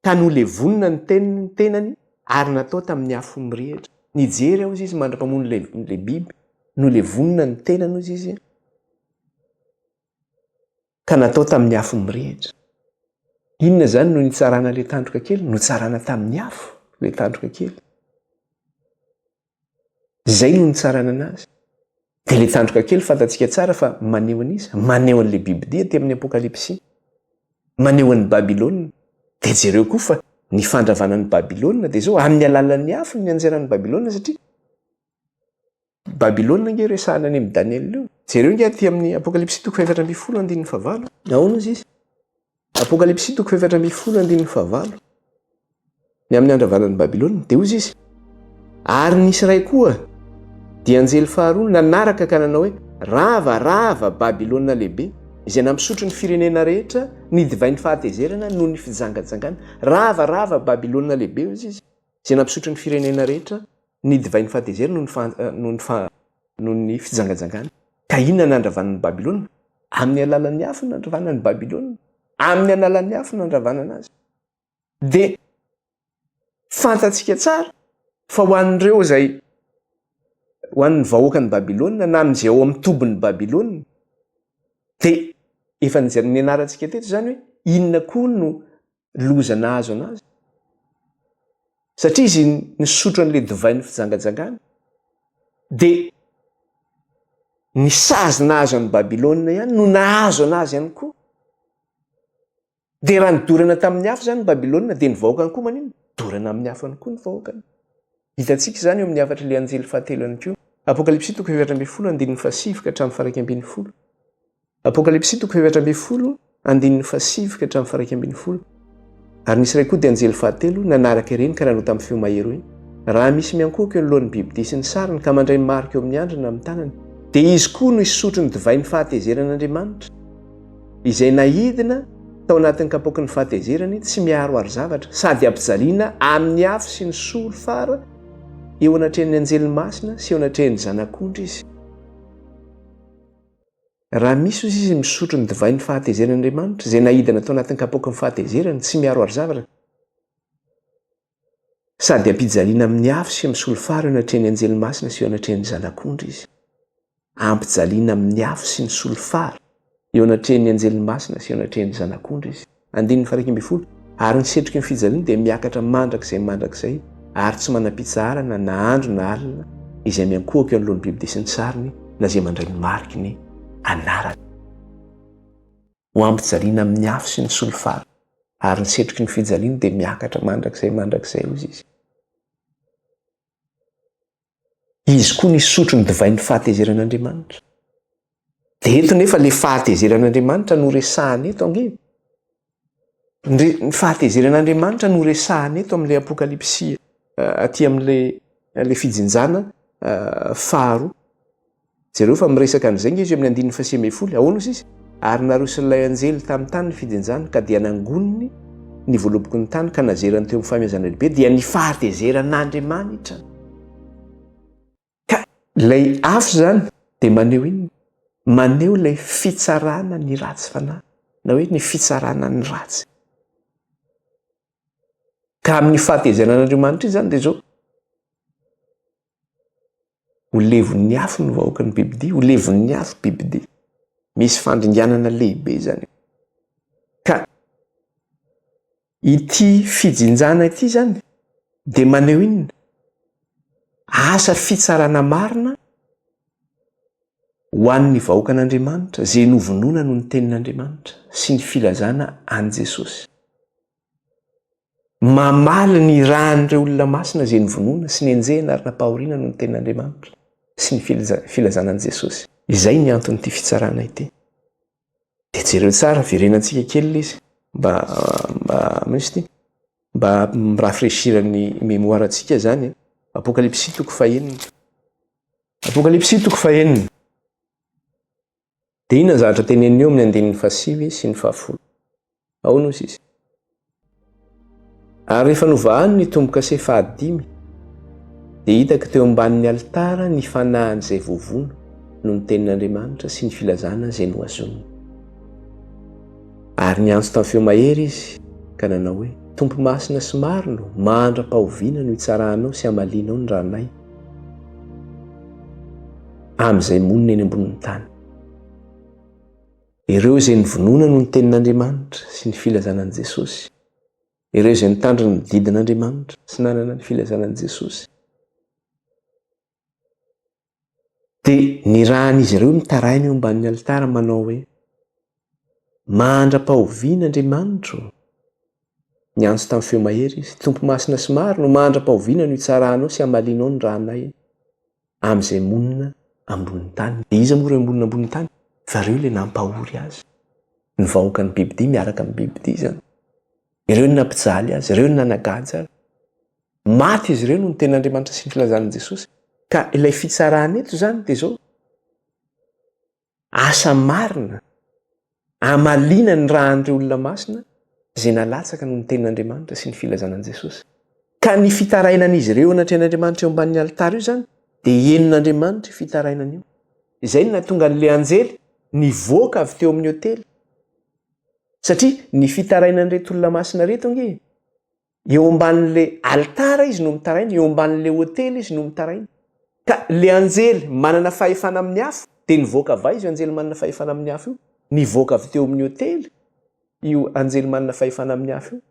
ka nolevonina ny teniny, ny tenany, ary natao tamin'ny afo mirehitra. Nijery aho hozy izy mandra-pamono ilay, ilay biby, nolevonina ny tenany hozy izy. Ka natao tamin'ny afo mirehitra. Inona izany no nitsarana ilay tandroka kely? Notsarana tamin'ny afo ilay tandroka kely. Izay no nitsarana anazy. Dia ilay tandroka kely fantatsika tsara fa maneho an'iza? Maneho an'ilay bibidia aty amin'ny Apokalypsy. Maneho an'i Babylona. Dia jereo koa fa ny fandravana an'i Babylona dia izao, amin'ny alalan'ny afo no nianjeran'i Babylona satria Babylona ange resahana any amin'i Daniela io. Jereo ange aty amin'ny Apokalypsy toko fahefatra ambin'ny folo andininy fahavalo. Ahoana izy izy? Apokalypsy toko fahefatra ambin'ny folo andininy fahavalo. Ny amin'ny handravana an'i Babylona. Dia hoy izy, Ary nisy iray koa, dia anjely faharoa nanaraka ka nanao hoe, Rava, rava Babylona lehibe, izay nampisotro ny firenena rehetra ny divain'ny fahatezerana noho ny fijangajangana. Rava, rava Babylona lehibe, hoy izy, izay nampisotro ny firenena rehetra ny divain'ny fahatezerana noho ny noho ny fijangajangana. Ka inona no nandravana an'i Babylona? Amin'ny alalan'ny afo no nandravana an'i Babylona. Amin'ny alalan'ny afo no nandravana anazy. Dia fantatsika tsara fa ho an'ireo izay ho an'ny vahoakan'i Babylona na amin'izay ao amin'ny tobin'i Babylona dia efa nianarantsika teto izany hoe inona koa no loza nahazo anazy satria izy nisotro an'ilay divain'ny fijangajangana dia ny sazy nahazo an'i Babylona ihany no nahazo anazy ihany koa. Dia raha nidorana tamin'ny afo izany Babylona, dia ny vahoakany koa maninona? Dorana amin'ny afo ihany koa ny vahoakany. Hitantsika izany eo amin'ny hafatr'ilay anjely fahatelo ihany koa. Apokalypsy toko 14 andininy fahasivy ka hatramin'ny faha-11. Apokalypsy toko 14 andininy fahasivy ka hatramin'ny faha-11. Ary nisy iray koa dia anjely fahatelo nanaraka ireny ka nanao tamin'ny feo mahery hoe, Raha misy miankohoka eo anoloan'ny bibidia sy ny sariny ka mandray ny marika eo amin'ny andriny na amin'ny tanany, dia izy koa no hisotro ny divain'ny fahatezeran'Andriamanitra, izay naidina tao anatin'ny kapoaky ny fahatezerany tsy miharoharo zavatra, sady ampijaliana amin'ny afo sy ny solifara eo anatrehan'ny anjely masina sy eo anatrehan'ny Zanak'ondry izy. Raha misy ozy izy misotro ny divain'ny fahatezeran'Andriamanitra, izay naidina tao anatin'ny kapoaky ny fahatezerany tsy miharoharo zavatra, sady ampijaliana amin'ny afo sy amin'ny solifara eo anatrehan'ny anjely masina sy eo anatrehan'ny Zanak'ondry izy. Ampijaliana amin'ny afo sy ny solifara eo anatrehan'ny anjely masina sy eo anatrehan'ny Zanak'ondry izy. Andininy faha-11, Ary ny setroky ny fijaliany dia miakatra mandrakizay mandrakizay, ary tsy manam-pitsaharana na andro na alina izay miankohoka eo anoloan'ny bibidia sy ny sariny, na izay mandray ny mariky ny anarany. Ho ampijaliana amin'ny afo sy ny solifara, ary ny setroky ny fijaliany dia miakatra mandrakizay mandrakizay, hoy izy. Izy koa nisotro ny divain'ny fahatezeran'Andriamanitra. Dia eto nefa ilay fahatezeran'Andriamanitra no resahana eto ange. Ny fahatezeran'Andriamanitra no resahana eto amin'ilay apokalypsy aty amin'ilay ilay fijinjana faharoa. Jereo fa miresaka an'izay nge izy eo amin'ny andininy faha-19. Ahoana ozy izy? Ary naroson'ilay anjely tamin'ny tany ny fijinjany ka dia nangoniny ny voaloboky ny tany ka nazerany teo amin'ny fahamiazana lehibe dia ny fahatezeran'Andriamanitra. Ka ilay afo izany dia maneho inona? Maneho ilay fitsarana ny ratsy fanahy na hoe ny fitsarana ny ratsy. Ka amin'ny fahatezeran'Andriamanitra izany dia izao, Ho levon'ny afo ny vahoakan'ny bibidia, ho levon'ny afo bibidia. Misy fandringanana lehibe izany. Ka ity fijinjana ity izany dia maneho inona? Asa fitsarana marina ho an'ny vahoakan'Andriamanitra izay novonoina noho ny tenin'Andriamanitra sy ny filazana an'i Jesosy. Mamaly ny ran'ireo olona masina izay novonoina sy nenjehina ary nampahoriana noho ny tenin'Andriamanitra sy ny filazana an'i Jesosy. Izay ny anton'ity fitsarana ity. Dia jereo tsara, verenantsika kely ilay izy mba mba misy ity mba mi-rafraîchir ny mémoire-ntsika izany. Apokalypsy toko fahenina. Apokalypsy toko fahenina. Dia inona ny zavatra teneniny eo amin'ny andininy fahasivy sy ny fahafolo? Ahoana hoy izy? Ary rehefa novahany ny tombo-kase fahadimy, dia hitako teo ambanin'ny alitara ny fanahin'izay voavono noho ny tenin'Andriamanitra sy ny filazana izay nohazoniny. Ary niantso tamin'ny feo mahery izy ka nanao hoe, Tompo masina sy marina ô, mandra-pahoviana no hitsaranao sy hamalianao ny ranay? Amin'izay monina eny ambonin'ny tany. Ireo izay novonoina noho ny tenin'Andriamanitra sy ny filazana an'i Jesosy. Ireo izay nitandrina ny didin'Andriamanitra sy nanana ny filazana an'i Jesosy. Dia nirahan'izy ireo mitaraina eo ambanin'ny alitara manao hoe. Mandra-pahoviana, Andriamanitro? Niantso tamin'ny feo mahery izy, Tompo masina sy marina ô, mandra-pahoviana no hitsaranao sy hamalianao ny ranay amin'izay monina ambonin'ny tany? Dia iza moa ireo monina ambonin'ny tany? Fa ireo ilay nampahory azy. Ny vahoakan'ny bibidia miaraka amin'ny bibidia izany. Ireo no nampijaly azy, ireo no nanagaja azy. Maty izy ireo noho ny tenin'Andriamanitra sy ny filazan'i Jesosy. Ka ilay fitsarana eto izany dia izao, asa marina hamaliana ny ràn'ireo olona masina izay nalatsaka noho ny tenin'Andriamanitra sy ny filazana an'i Jesosy. Ka ny fitarainan'izy ireo anatrehan'Andriamanitra eo ambanin'ny alitara io izany dia henon'Andriamanitra io fitarainana io. Izay no nahatonga an'ilay anjely nivoaka avy teo amin'ny otely. Satria ny fitarainan'ireto olona masina ireto ange, eo ambanin'ilay alitara izy no mitaraina, eo ambanin'ilay otely izy no mitaraina. Ka ilay anjely manana fahefana amin'ny afo, dia nivoaka avy aiza io anjely manana fahefana amin'ny afo io? Nivoaka avy teo amin'ny otely io anjely manana fahefana amin'ny afo io.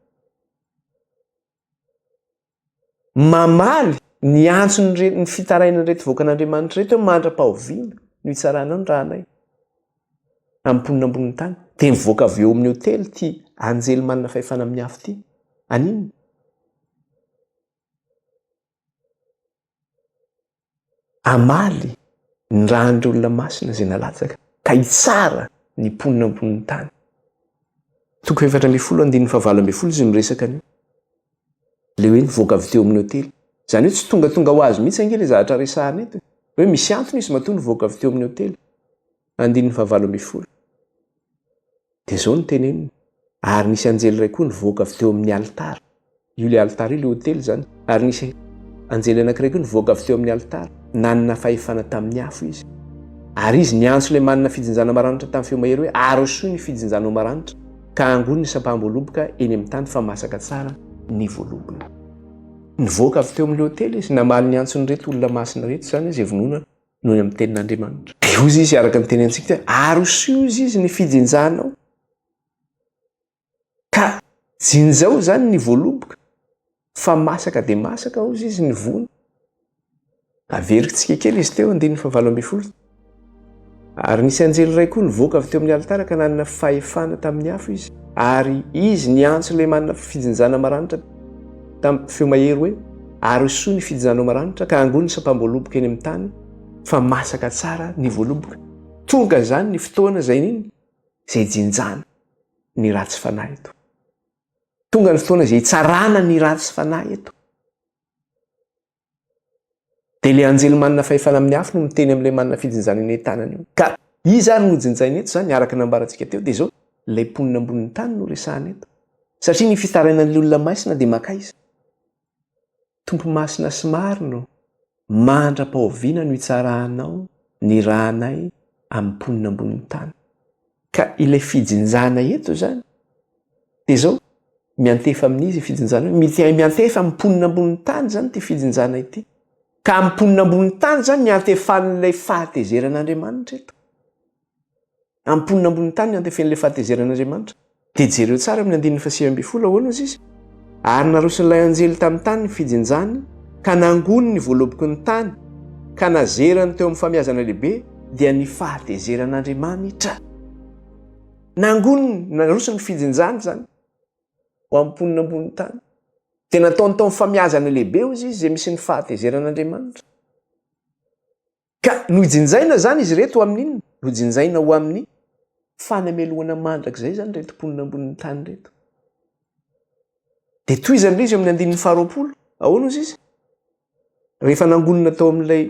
Mamaly ny antson'ire ny fitarainan'ireto vahoakan'Andriamanitra ireto hoe mandra-pahoviana no hitsaranao ny ranay amin'ny mponina ambonin'ny tany. Dia mivoaka avy eo amin'ny hotely ity anjely manana fahefana amin'ny afo ity. Aninona? Hamaly ny ran'ireo olona masina izay nalatsaka, ka hitsara ny mponina ambonin'ny tany. Toko 14 andininy fahavalo ambin'ny folo izy miresaka an'io. Ilay hoe nivoaka avy teo amin'ny hotely. Izany hoe tsy tongatonga ho azy mihitsy ange ilay zavatra resahana eto. Hoe misy antony izy matoa nivoaka avy teo amin'ny hotely. Andininy fahavalo ambin'ny folo. Dia izao no teneniny, Ary nisy anjely iray koa nivoaka avy teo amin'ny alitara. Io ilay alitara io, ilay otely izany. Ary nisy anjely anankiray koa nivoaka avy teo amin'ny alitara. Nanana fahefana tamin'ny afo izy. Ary izy niantso ilay manana fijinjana maranitra tamin'ny feo mahery hoe, Arosoy ny fijinjanao maranitra, ka angony ny sampaham-boaloboka eny amin'ny tany fa masaka tsara ny voalobony. Nivoaka avy teo amin'ilay otely izy, namaly ny antson'ireto olona masina ireto izany izay vonoina noho ny amin'ny tenin'Andriamanitra. Dia hozy izy araka ny teny antsika teo, arosoy hozy izy ny fijinjanao. Ka jinjao izany ny voaloboka, fa masaka dia masaka hozy izy ny voany. Averiko kely izy teo, andininy fahavalo ambin'ny folo. Ary nisy anjely iray koa nivoaka avy teo amin'ny alitara ka nanana fahefana tamin'ny afo izy. Ary izy niantso ilay manana fijinjana maranitra tamin'ny feo mahery hoe, Arosoy ny fijinjanao maranitra ka angony ny sampam-boaloboka eny amin'ny tany fa masaka tsara ny voaloboka. Tonga izany ny fotoana izay nini? Izay hijinjana ny ratsy fanahy eto. Tonga ny fotoana izay hitsarana ny ratsy fanahy eto. Dia ilay anjely manana fahefana amin'ny afo no miteny amin'ilay manana fijinjana eny an-tanany io. Ka iza ary no jinjaina eto izany? Araka ny nambarantsika teo dia izao, ilay mponina ambonin'ny tany no resahana eto. Satria ny fitarainan'ilay olona masina dia mankaiza? Tompo masina sy marina ô, mandra-pahoviana no hitsaranao ny ranay amin'ny mponina ambonin'ny tany? Ka ilay fijinjana eto izany dia izao, miantefa amin'iza io fijinjana io? Miantefa amin'ny mponina ambonin'ny tany izany ity fijinjana ity. Ka amin'ny mponina ambonin'ny tany izany niantefan'ilay fahatezeran'Andriamanitra eto. Amin'ny mponina ambonin'ny tany niantefen'ilay fahatezeran'Andriamanitra. Dia jereo tsara amin'ny andininy fahasivy ambin'ny folo ahoana hozy izy? Ary naroson'ilay anjely tamin'ny tany ny fijinjany, ka nangony ny voaloboky ny tany, ka nazerany teo amin'ny famiazana lehibe, dia ny fahatezeran'Andriamanitra. Nangoniny, narosony ny fijinjany izany ho amin'ny mponina ambonin'ny tany. Dia nataony tao amin'ny famiazana lehibe hozy izy, izay misy ny fahatezeran'Andriamanitra. Ka nojinjaina izany izy ireto ho amin'ny inona? Nojinjaina ho amin'ny fanamelohana mandrakizay izany ireto mponina ambonin'ny tany ireto. Dia tohizany ilay izy eo amin'ny andininy faharoapolo. Ahoana hozy izy? Rehefa nangonina tao amin'ilay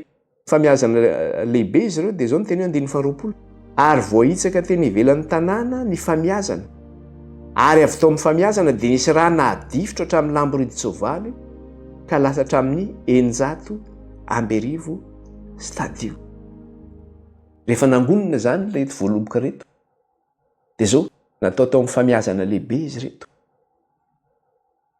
famiazana lehibe izy ireo dia izao ny teny hoe andininy faharoapolo. Ary voahitsaka teny ivelan'ny tanàna ny famiazana. Ary avy tao amin'ny famiazana dia nisy rà nahadifotra hatramin'ny lamboridin-tsoavaly ka lasa hatramin'ny 1600 stadio. Rehefa nangonina izany ireto voaloboka ireto, dia izao, natao tao amin'ny famiazana lehibe izy ireto.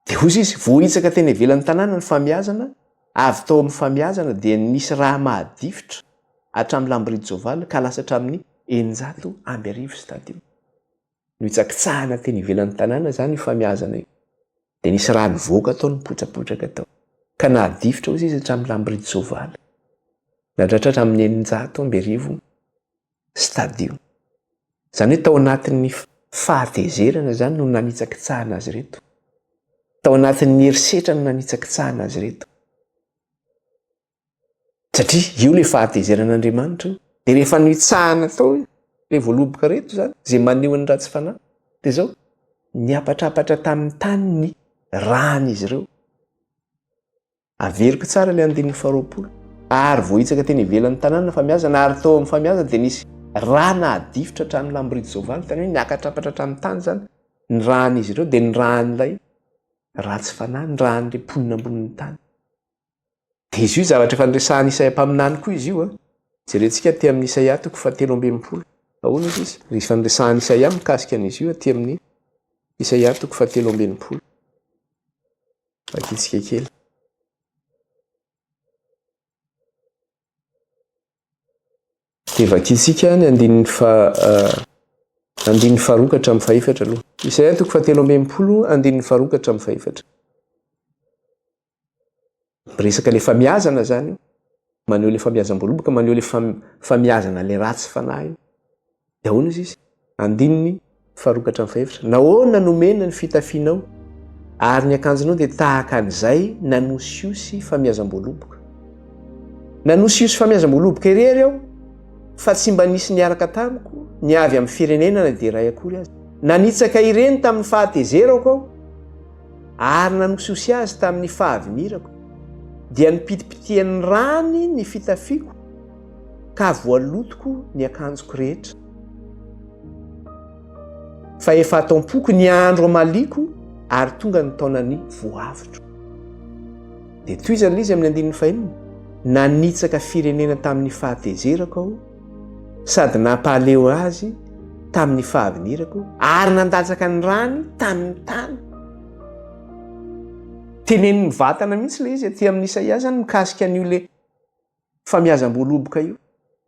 Dia hoy izy, voahitsaka teny ivelan'ny tanàna ny famiazana, avy tao amin'ny famiazana dia nisy rà mahadifotra hatramin'ny lamboridin-tsoavaly ka lasa hatramin'ny 1600 stadio. Nohitsakitsahana teny ivelan'ny tanàna izany io famiazana io. Dia nisy rà nivoaka tao nipotrapotraka tao. Ka nahadifotra hozy izy hatramin'ny lamboridin-tsoavaly. Nahatratra hatramin'ny 1600 stadio. Izany hoe tao anatin'ny. fahatezerana izany no nanitsakitsahana azy ireto. Tao anatin'ny herisetra no nanitsakitsahana azy ireto. Satria io ilay fahatezeran'Andriamanitra io. Dia rehefa nitsahana tao ilay voaloboka ireto izany, izay maneho ny ratsy fanahy, dia izao, niapatrapatra tamin'ny tany ny ràn'izy ireo. Averiko tsara ilay andininy faharoapolo. Ary voahitsaka teny ivelan'ny tanàna ny famiazana, ary tao amin'ny famiazana dia nisy rà nahadifotra hatramin'ny lamboridy soavaly, tany hoe niakatrapatra hatramin'ny tany izany ny ràn'izy ireo, dia ny ràn'ilay ratsy fanahy, ny ràn'ilay mponina ambonin'ny tany. Dia izy io zavatra efa niresahan'i Isaia mpaminany koa izy io. Jerentsika aty amin'ny Isaia toko fahatelo amby 60. Ahoana izy izy? Efa niresahan'i Isaia mikasika an'izy io aty amin'ny Isaia toko fahatelo amby 60. Vakitsika kely. Dia vakitsika ny andininy fa eh, andininy faharoa ka hatramin'ny fahefatra aloha. Isaia toko fahatelo amby 60 andininy faharoa ka hatramin'ny fahefatra. Miresaka ilay famiazana izany io. Maneho ilay famiazam-boaloboka, maneho ilay famiazana ilay ratsy fanahy io. Dia ahoana izy izy? Andininy faharoa ka hatramin'ny fahefatra. Nahoana no mena ny fitafianao ary ny akanjonao dia tahaka an'izay nanosihosy famiazam-boaloboka? Nanosihosy famiazam-boaloboka irery aho fa tsy mba nisy niaraka tamiko ny avy amin'ny firenena na dia iray akory aza. Nanitsaka ireny tamin'ny fahatezerako aho ary nanosihosy azy tamin'ny fahavinirako. Dia nipitipitian'ny rany ny fitafiako ka voalotoko ny akanjoko rehetra. Fa efa ato am-poko ny andro hamaliako ary tonga ny taonan'ny voavotro. Dia tohizana ilay izy amin'ny andininy fahenina, Nanitsaka firenena tamin'ny fahatezerako aho, sady nampahaleo azy tamin'ny fahavinirako, ary nandatsaka ny rany tamin'ny tany. Teneniny mivantana mihitsy ilay izy aty amin'ny Isaia izany mikasika an'io le famiazam-boaloboka io,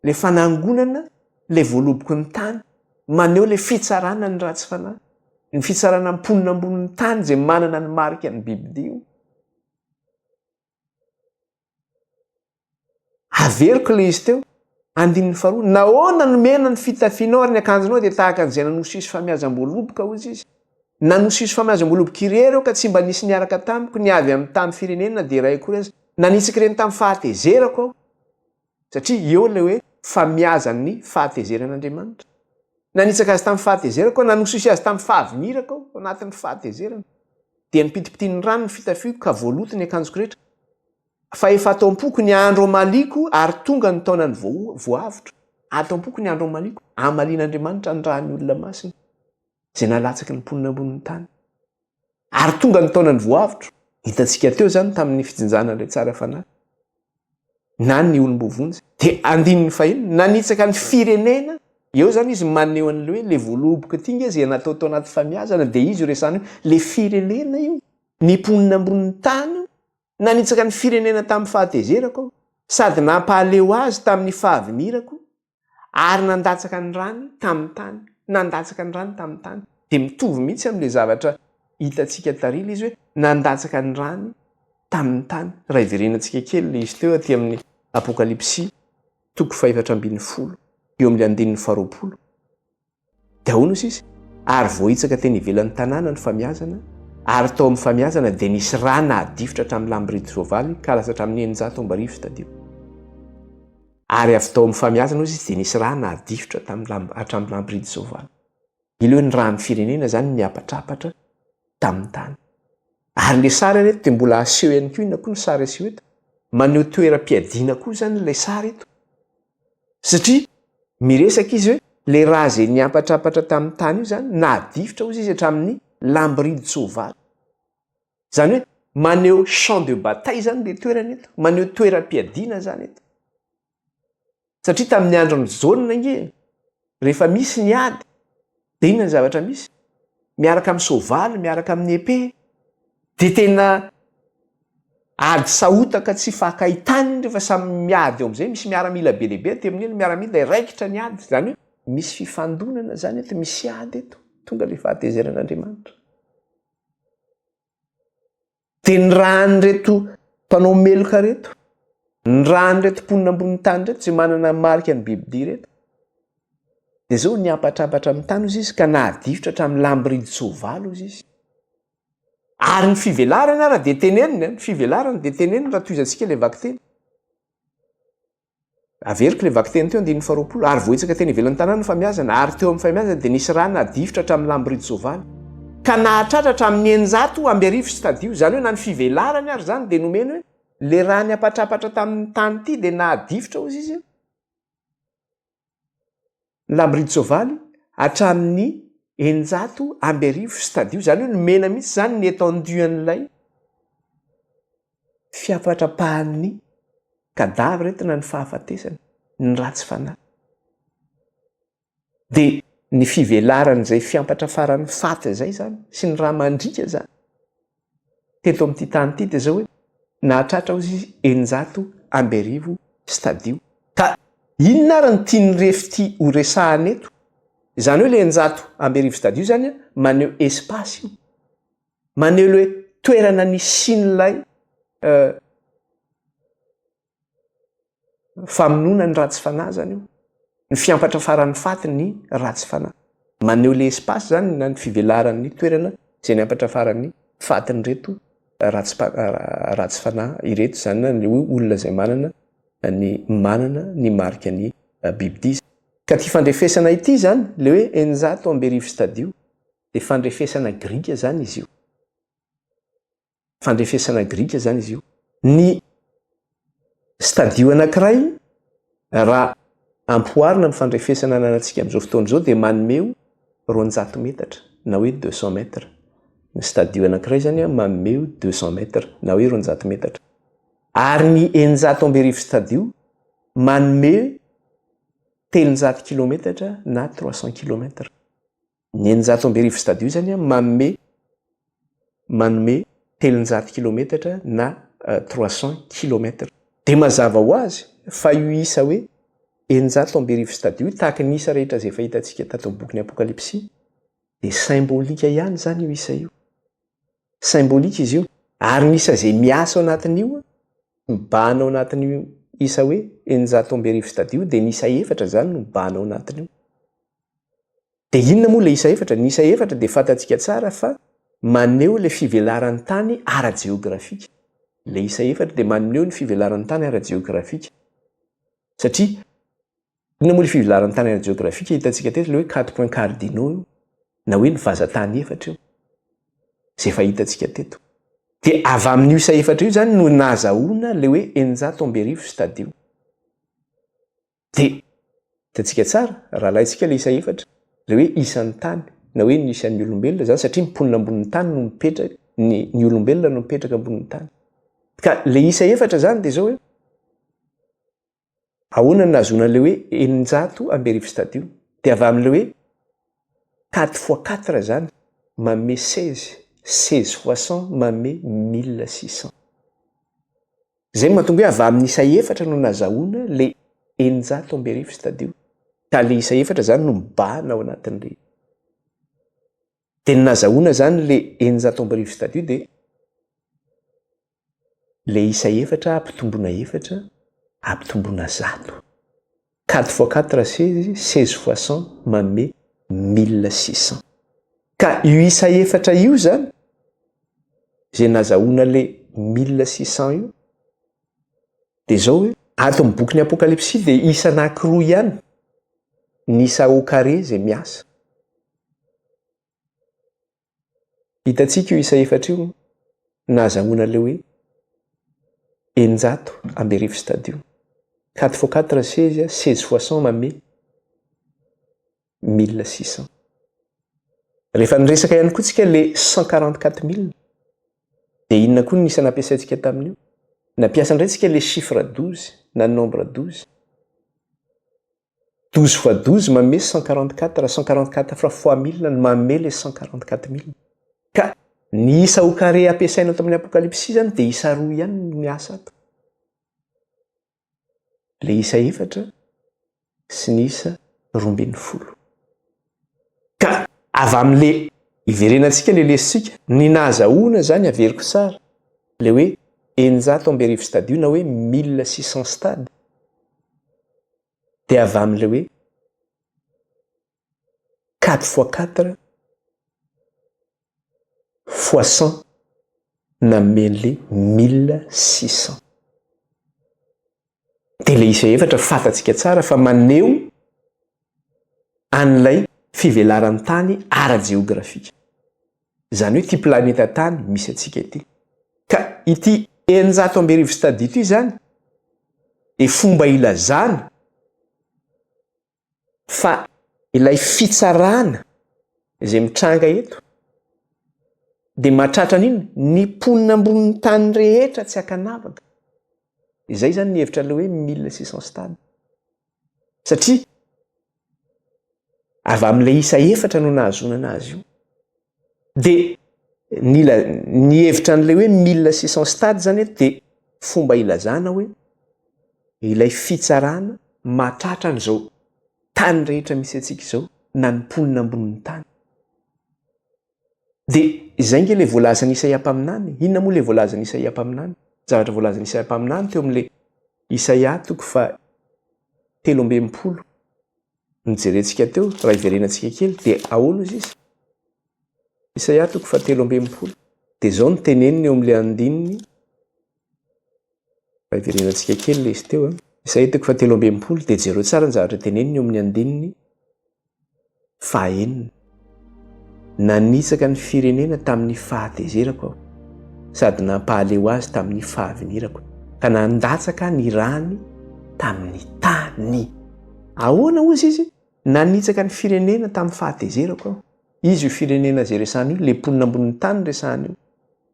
ilay fanangonana ilay voaloboky ny tany, maneho ilay fitsarana ny ratsy fanahy, ny fitsarana ny mponina ambonin'ny tany izay manana ny marika ny bibidia io. Averiko ilay izy teo, andininy faharoa, nahoana no mena ny fitafianao ary ny akanjonao dia tahaka an'izay nanosisy famiazam-boaloboka, hoy izy. Nanosisy famiazam-boaloboka irery aho ka tsy mba nisy niaraka tamiko, ny avy amin'ny tany firenena na dia iray akory aza. Nanitsika ireny tamin'ny fahatezerako aho, satria eo ilay hoe famiazan'ny fahatezeran'Andriamanitra. Nanitsaka azy tamin'ny fahatezerako aho, nanosisy azy tamin'ny fahavinirako aho, tao anatin'ny fahatezerana. Dia nipitipitian'ny rano ny fitafiako ka voaloto ny akanjoko rehetra. Fa efa ato am-poko ny andro hamaliako ary tonga ny taonan'ny voavotro. Ato am-poko ny andro hamaliako, hamalian'Andriamanitra ny ràn'ny olona masina, izay nalatsaky ny mponina ambonin'ny tany. Ary tonga ny taonan'ny voavotro. Hitantsika teo izany tamin'ny fijinjana ilay tsara fanahy, na ny olom-boavonjy. Dia andininy fahenina, nanitsaka ny firenena, eo izany izy maneho an'ilay hoe ilay voaloboka ity nge izay natao tao anaty famiazana, dia izy io resahana io, ilay firenena io, ny mponina ambonin'ny tany io, nanitsaka ny firenena tamin'ny fahatezerako aho, sady nampahaleo azy tamin'ny fahavinirako, ary nandatsaka ny rany tamin'ny tany, nandatsaka ny rany tamin'ny tany. Dia mitovy mihitsy amin'ilay zavatra hitantsika tary ilay izy hoe nandatsaka ny rany tamin'ny tany. Raha hiverenantsika kely ilay izy teo aty amin'ny Apokalypsy toko fahefatra ambin'ny folo, eo amin'ilay andininy faharoapolo. Dia ahoana hoy izy? Ary voahitsaka teny ivelan'ny tanàna ny famiazana, ary tao amin'ny famiazana dia nisy rà nahadifotra hatramin'ny lamboridy soavaly ka lasa hatramin'ny 1600 stadio. Ary avy tao amin'ny famiazana hoy izy dia nisy rà nahadifotra tamin'ny lamb- hatramin'ny lamboridy soavaly. Ily hoe ny ràn'ny firenena izany niapatrapatra tamin'ny tany. Ary ilay sary anie eto dia mbola aseho ihany koa, inona koa ny sary aseho eto? Maneho toeram-piadiana koa izany ilay sary eto. Satria miresaka izy hoe le rà izay niampatrampatra tamin'ny tany io izany nahadifotra hozy izy hatramin'ny lamboridin-tsoavaly. Izany hoe maneho champ de bataille izany le toerana eto, maneho toeram-piadiana izany eto. Satria tamin'ny andron'i Jaona ange, rehefa misy ny ady, dia inona ny zavatra misy? Miaraka amin'ny soavaly, miaraka amin'ny épée. Dia tena ady sahotaka tsy fankahitana iny rehefa samy miady eo amin'izay, misy miaramila be dia be aty amin'iny, miaramila dia raikitra ny ady, izany hoe misy fifandonana izany eto, misy ady eto, tonga ilay fahatezeran'Andriamanitra. Dia ny ràn'ireto mpanao meloka ireto, ny ràn'ireto mponina ambonin'ny tany ireto izay manana ny marika ny bibidia ireto. Dia izao niampatrampatra amin'ny tany hozy izy ka nahadifotra hatramin'ny lamboridin-tsoavaly hozy izy. Ary ny fivelarany ara dia teneniny, ny fivelarany dia teneniny raha tohizantsika ilay vakiteny. Averiko ilay vakiteny teo andininy faharoapolo, ary voahitsaka teny ivelan'ny tanàna ny famiazana, ary teo amin'ny famiazana dia nisy rà nadifotra hatramin'ny lamboridin-tsoavaly, ka nahatratra hatramin'ny 1600 stadio, izany hoe na ny fivelarany ary izany dia nomeny hoe ilay rà niampatrampatra tamin'ny tany ity dia nahadifotra hozy izy ny lamboridin-tsoavaly hatramin'ny 1600 stadio, izany hoe nomena mihitsy izany ny étendue an'ilay fiapatrapahan'ny cadavre entina ny fahafatesana, ny ratsy fanahy. Dia ny fivelaran'izay fiampatrafaran'ny faty izay izany sy ny rà mandriaka izany teto amin'ity tany ity dia izao hoe nahatratra hozy izy 1600 stadio. Ka inona ary no tian'ny refy ity ho resahana eto? Izany hoe ilay 1600 stadio izany maneho espace io. Maneho ilay toerana nisian'ilay famonoana ny ratsy fanahy izany io. Ny fiampatrafaran'ny faty ny ratsy fanahy. Maneho ilay espace izany na ny fivelaran'ny toerana izay niampatrafaran'ny fatin'ireto ratsy ratsy fanahy ireto izany na ny olona izay manana ny manana ny marika ny bibidia. Ka ity fandrefesana ity izany, ilay hoe 1600 stadio, dia fandrefesana grika izany izy io. Fandrefesana grika izany izy io. Ny stadio anankiray raha ampihoarina amin'ny fandrefesana ananantsika amin'izao fotoana izao dia manome 200 metatra na hoe 200 mètres. Ny stadio anankiray izany manome 200 mètres na hoe 200 metatra. Ary ny 1600 stadio manome 300 kilometatra na 300 kilomètres. Ny 1600 stadio izany manome manome 300 kilometatra na 300 kilomètres. Dia mazava ho azy fa io isa hoe 1600 stadio io tahaka ny isa rehetra izay efa hitantsika tato amin'ny bokin'ny Apokalypsy dia symbolique ihany izany io isa io. Symbolique izy io. Ary ny isa izay miasa ao anatin'io, mibahana ao anatin'io isa hoe 1600 stadio dia ny isa efatra izany no mibahana ao anatin'io. Dia inona moa ilay isa efatra? Ny isa efatra dia fantatsika tsara fa maneho ilay fivelaran'ny tany ara-jeografika. Ilay isa efatra dia maneho ny fivelaran'ny tany ara-jeografika. Satria inona moa ilay fivelaran'ny tany ara-jeografika? Hitantsika teto ilay hoe quatre points cardinaux io, na hoe ny vazantany efatra io, izay efa hitantsika teto. Dia avy amin'io isa efatra io izany no nahazahoana ilay hoe 1600 stadio. Dia hitantsika tsara, raha alaintsika ilay isa efatra, ilay hoe isan'ny tany, na hoe ny isan'ny olombelona izany, satria ny mponina ambonin'ny tany no mipetraka, ny, ny olombelona no mipetraka ambonin'ny tany. Ka ilay isa efatra izany dia izao hoe, ahoana no nahazoana ilay hoe 1600 stadio? Dia avy amin'ilay hoe quatre fois quatre izany, manome seize, seize fois cent manome mille six cents. Izay no mahatonga hoe avy amin'ny isa efatra no nazahoana le 1600 stadio. Ka le isa efatra zany no mibahana ao anatin'le. Dia ny nazahoana zany le 1600 stadio dia le isa efatra ampitomboina efatra ampitomboina zato. Quatre fois quatre seize, seize fois cent manome mille six cent. Ka io isa efatra io zany, izay nazahoana le 1600 io, dia zao hoe, ato amin'ny bokin'ny Apokalypsy dia isa anankiroa ihany ny isa au carré izay miasa. Hitantsika io isa efatra io nahazahoana ilay hoe 1600 stadio. Quatre fois quatre seize, seize fois cent manome 1600. Rehefa niresaka ihany koa tsika le 144 000 dia inona koa ny isa nampiasaintsika tamin'io? Nampiasa indray tsika le chiffre 12 na nombre 12. 12 fois 12 manome 144, 144 fois 1000 no manome le 144 000. Ka ny isa au carré ampiasaina ato amin'ny Apokalypsy izany dia isa roa ihany no miasa ato. Le isa efatra sy ny isa 12. Ka avy amin'le iverenantsika le lesintsika, ny nahazahoana izany averiko tsara, le hoe 1600 stadio na hoe 1600 stades, dia avy amin'ilay hoe. 4 fois 4 fois 100 nanome an'le 1600. Dia ilay isa efatra fantatsika tsara fa maneho an'ilay fivelaran'ny tany ara-jeografika. Izany hoe ity planeta tany misy antsika ity. Ka ity 1600 stadia ity izany dia fomba ilazana fa ilay fitsarana izay mitranga eto dia mahatratra an'inona? Ny mponina ambonin'ny tany rehetra tsy ankanavaka. Izay izany ny hevitra ilay hoe 1600 stades. Satria avy amin'ilay isa efatra no nahazoana anazy io. Dia nila ny hevitra an'ilay hoe 1600 stades izany eto dia fomba ilazana hoe ilay fitsarana mahatratra an'izao tany rehetra misy antsika izao na ny mponina ambonin'ny tany. Dia izay ange ilay voalazan'i Isaia mpaminany. Inona moa ilay voalazan'i Isaia mpaminany? Zavatra voalazan'i Isaia mpaminany teo amin'ilay Isaia toko faha 63 nojerentsika teo, raha hiverenantsika kely, dia ahoana ozy izy? Isaia toko faha 63. Dia izao no teneniny eo amin'ilay andininy, raha hiverenantsika kely ilay izy teo, Isaia toko faha 63, dia jereo tsara ny zavatra teneniny eo amin'ny andininy Fahaenina, nanitsaka ny firenena tamin'ny fahatezerako aho, sady nampahaleo azy tamin'ny fahavinirako, ka nandatsaka ny rany tamin'ny tany. Ahoana hozy izy? Nanitsaka ny firenena tamin'ny fahatezerako aho. Izy io firenena izay resahana io, ilay mponina ambonin'ny tany resahana io.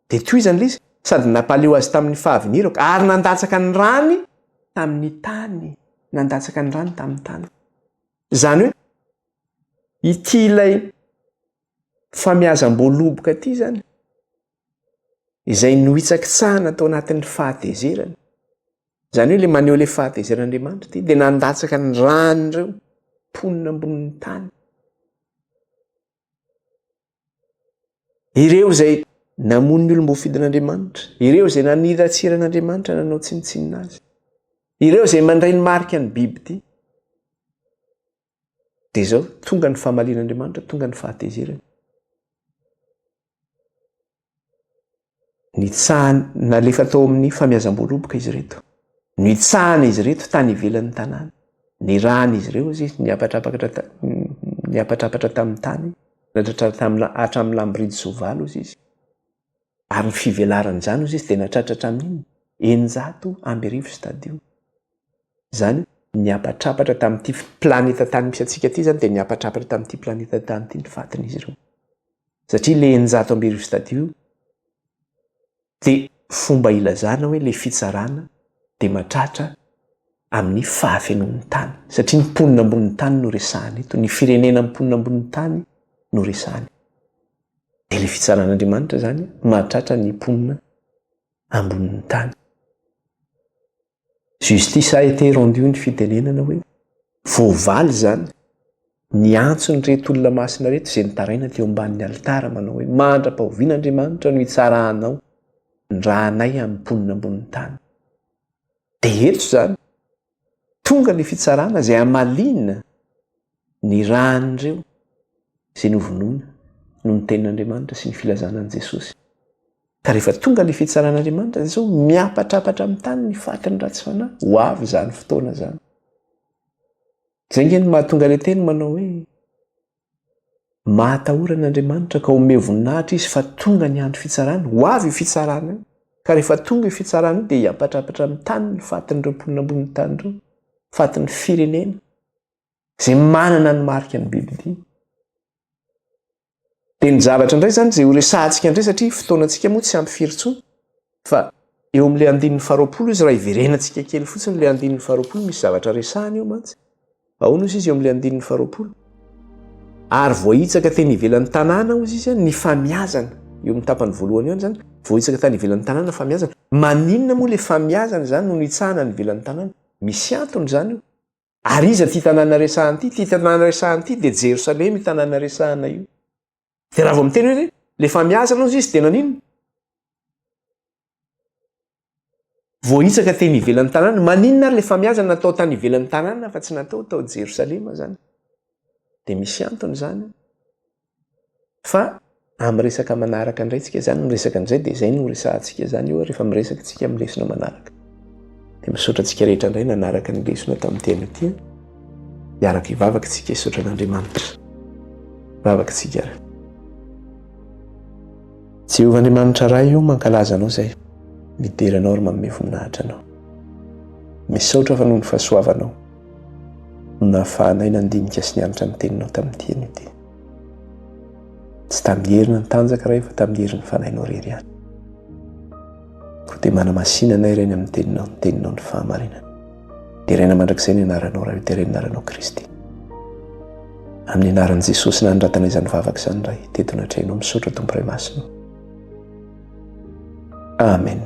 Dia tohizany ilay izy, sady nampahaleo azy tamin'ny fahavinirako, ary nandatsaka ny rany tamin'ny tany. Nandatsaka ny rany tamin'ny tany. Izany hoe ity ilay famiazam-boaloboka ity izany, izay nohitsakitsahana tao anatin'ny fahatezerana, izany hoe ilay maneho ilay fahatezeran'Andriamanitra ity, dia nandatsaka ny ran'ireo mponina ambonin'ny tany. Ireo izay namono ny olom-boafidin'Andriamanitra, ireo izay naniratsira an'Andriamanitra nanao tsinontsinona azy, ireo izay mandray ny marika ny bibidia. Dia izao, tonga ny famalian'Andriamanitra, tonga ny fahatezerany. Nitsahana, nalefa tao amin'ny famiazam-boaloboka izy ireto. Nitsahana izy ireto tany ivelan'ny tanàna. Nirahana izy ireo izy, niapatrapatra, niapatrapatra tamin'ny tany, natratra tamin'ny, hatramin'ny lamboridy soavaly hozy izy. Ary ny fivelaran'izany hozy izy dia natratra hatramin'ny inona? 1600 stadio. Izany niapatrapatra tamin'ity planeta tany misy antsika ity izany dia niapatrapatra tamin'ity planeta tany ity ny fatin'izy ireo. Satria le 1600 stadio dia fomba ilazana hoe le fitsarana dia matratra amin'ny fahafenoan'ny tany. Satria ny mponina ambonin'ny tany no resahana eto, ny firenena mponina ambonin'ny tany no resahana. Dia le fitsaran'Andriamanitra izany mahatratra ny mponina ambonin'ny tany. Justice a été rendue ny fitenenana hoe voavaly izany ny antson'ireto olona masina ireto izay nitaraina teo ambanin'ny alitara manao hoe mandra-pahoviana Andriamanitra no hitsaranao ny ranay amin'ny mponina ambonin'ny tany. Dia eto izany tonga ny fitsarana izay hamaliana ny ran'ireo izay novonoina noho ny tenin'Andriamanitra sy ny filazana an'i Jesosy. Ka rehefa tonga ilay fitsaran'Andriamanitra dia izao miapatrapatra amin'ny tany ny fatin'ny ratsy fanahy. Ho avy izany fotoana izany. Izay nge no mahatonga ilay teny manao hoe mahatahorana Andriamanitra ka omeo voninahitra izy fa tonga ny andro fitsarana. Ho avy io fitsarana io. Ka rehefa tonga io fitsarana io dia hiapatrapatra amin'ny tany ny fatin'ireo mponina ambonin'ny tany ireo. Fatin'ny firenena izay manana ny marika ny bibidia. Dia ny zavatra indray izany izay horesahantsika indray satria fotoanantsika moa tsy ampy firy intsony fa eo amin'ilay andininy faharoapolo izy raha hiverenantsika kely fotsiny ilay andininy faharoapolo misy zavatra resahana eo mantsy. Ahoana ozy izy eo amin'ilay andininy faharoapolo? Ary voahitsaka teny ivelan'ny tanàna ozy izy ny famiazana. Eo amin'ny tapany voalohany eo izany, voahitsaka tany ivelan'ny tanàna famiazana. Maninona moa ilay famiazana izany no nitsahana ny ivelan'ny tanàna? Misy antony izany io. Ary iza ity tanàna resahana ity? Ity tanàna resahana ity dia Jerosalema io tanàna resahana io. Dia raha vao miteny hoe le famiazana ozy izy dia naninona? Voahitsaka teny ivelan'ny tanàna. Maninona ary le famiazana natao tany ivelan'ny tanàna fa tsy natao tao Jerosalema zany? Dia misy antony izany fa amin'ny resaka manaraka indray tsika izany miresaka an'izay dia izay no resahantsika izany io rehefa miresaka tsika amin'ny lesona manaraka. Dia misaotra antsika rehetra indray nanaraka ny lesona tamin'ity anio ity. Hiaraka hivavaka tsika hisaotra an'Andriamanitra. Vavaka tsika ary. Jehovah Andriamanitra Ray o, mankalaza Anao izay, midera Anao ary manome voninahitra Anao. Misaotra fa noho ny fahasoavanao no nahafahanay nandinika sy nianatra ny Teninao tamin'ity anio ity. Tsy tamin'ny hery na ny tanjaka Ray fa tamin'ny herin'ny Fanahinao irery ihany. Koa dia manamasina anay Ray ny amin'ny Teninao, ny Teninao ny fahamarinana. Deraina mandrakizay ny anaranao Ray, deraina ny anaranao Kristy. Amin'ny anaran'i Jesosy nanoratana izany vavaka izany Ray, teto anatrehanao misaotra Tompo Ray Masina. Amen.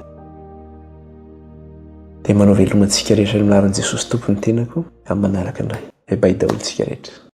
Dia manao veloma antsika rehetra amin'ny anaran'i Jesosy Tompo ny tenako amin'ny manaraka indray. Bye bye daholo tsika rehetra.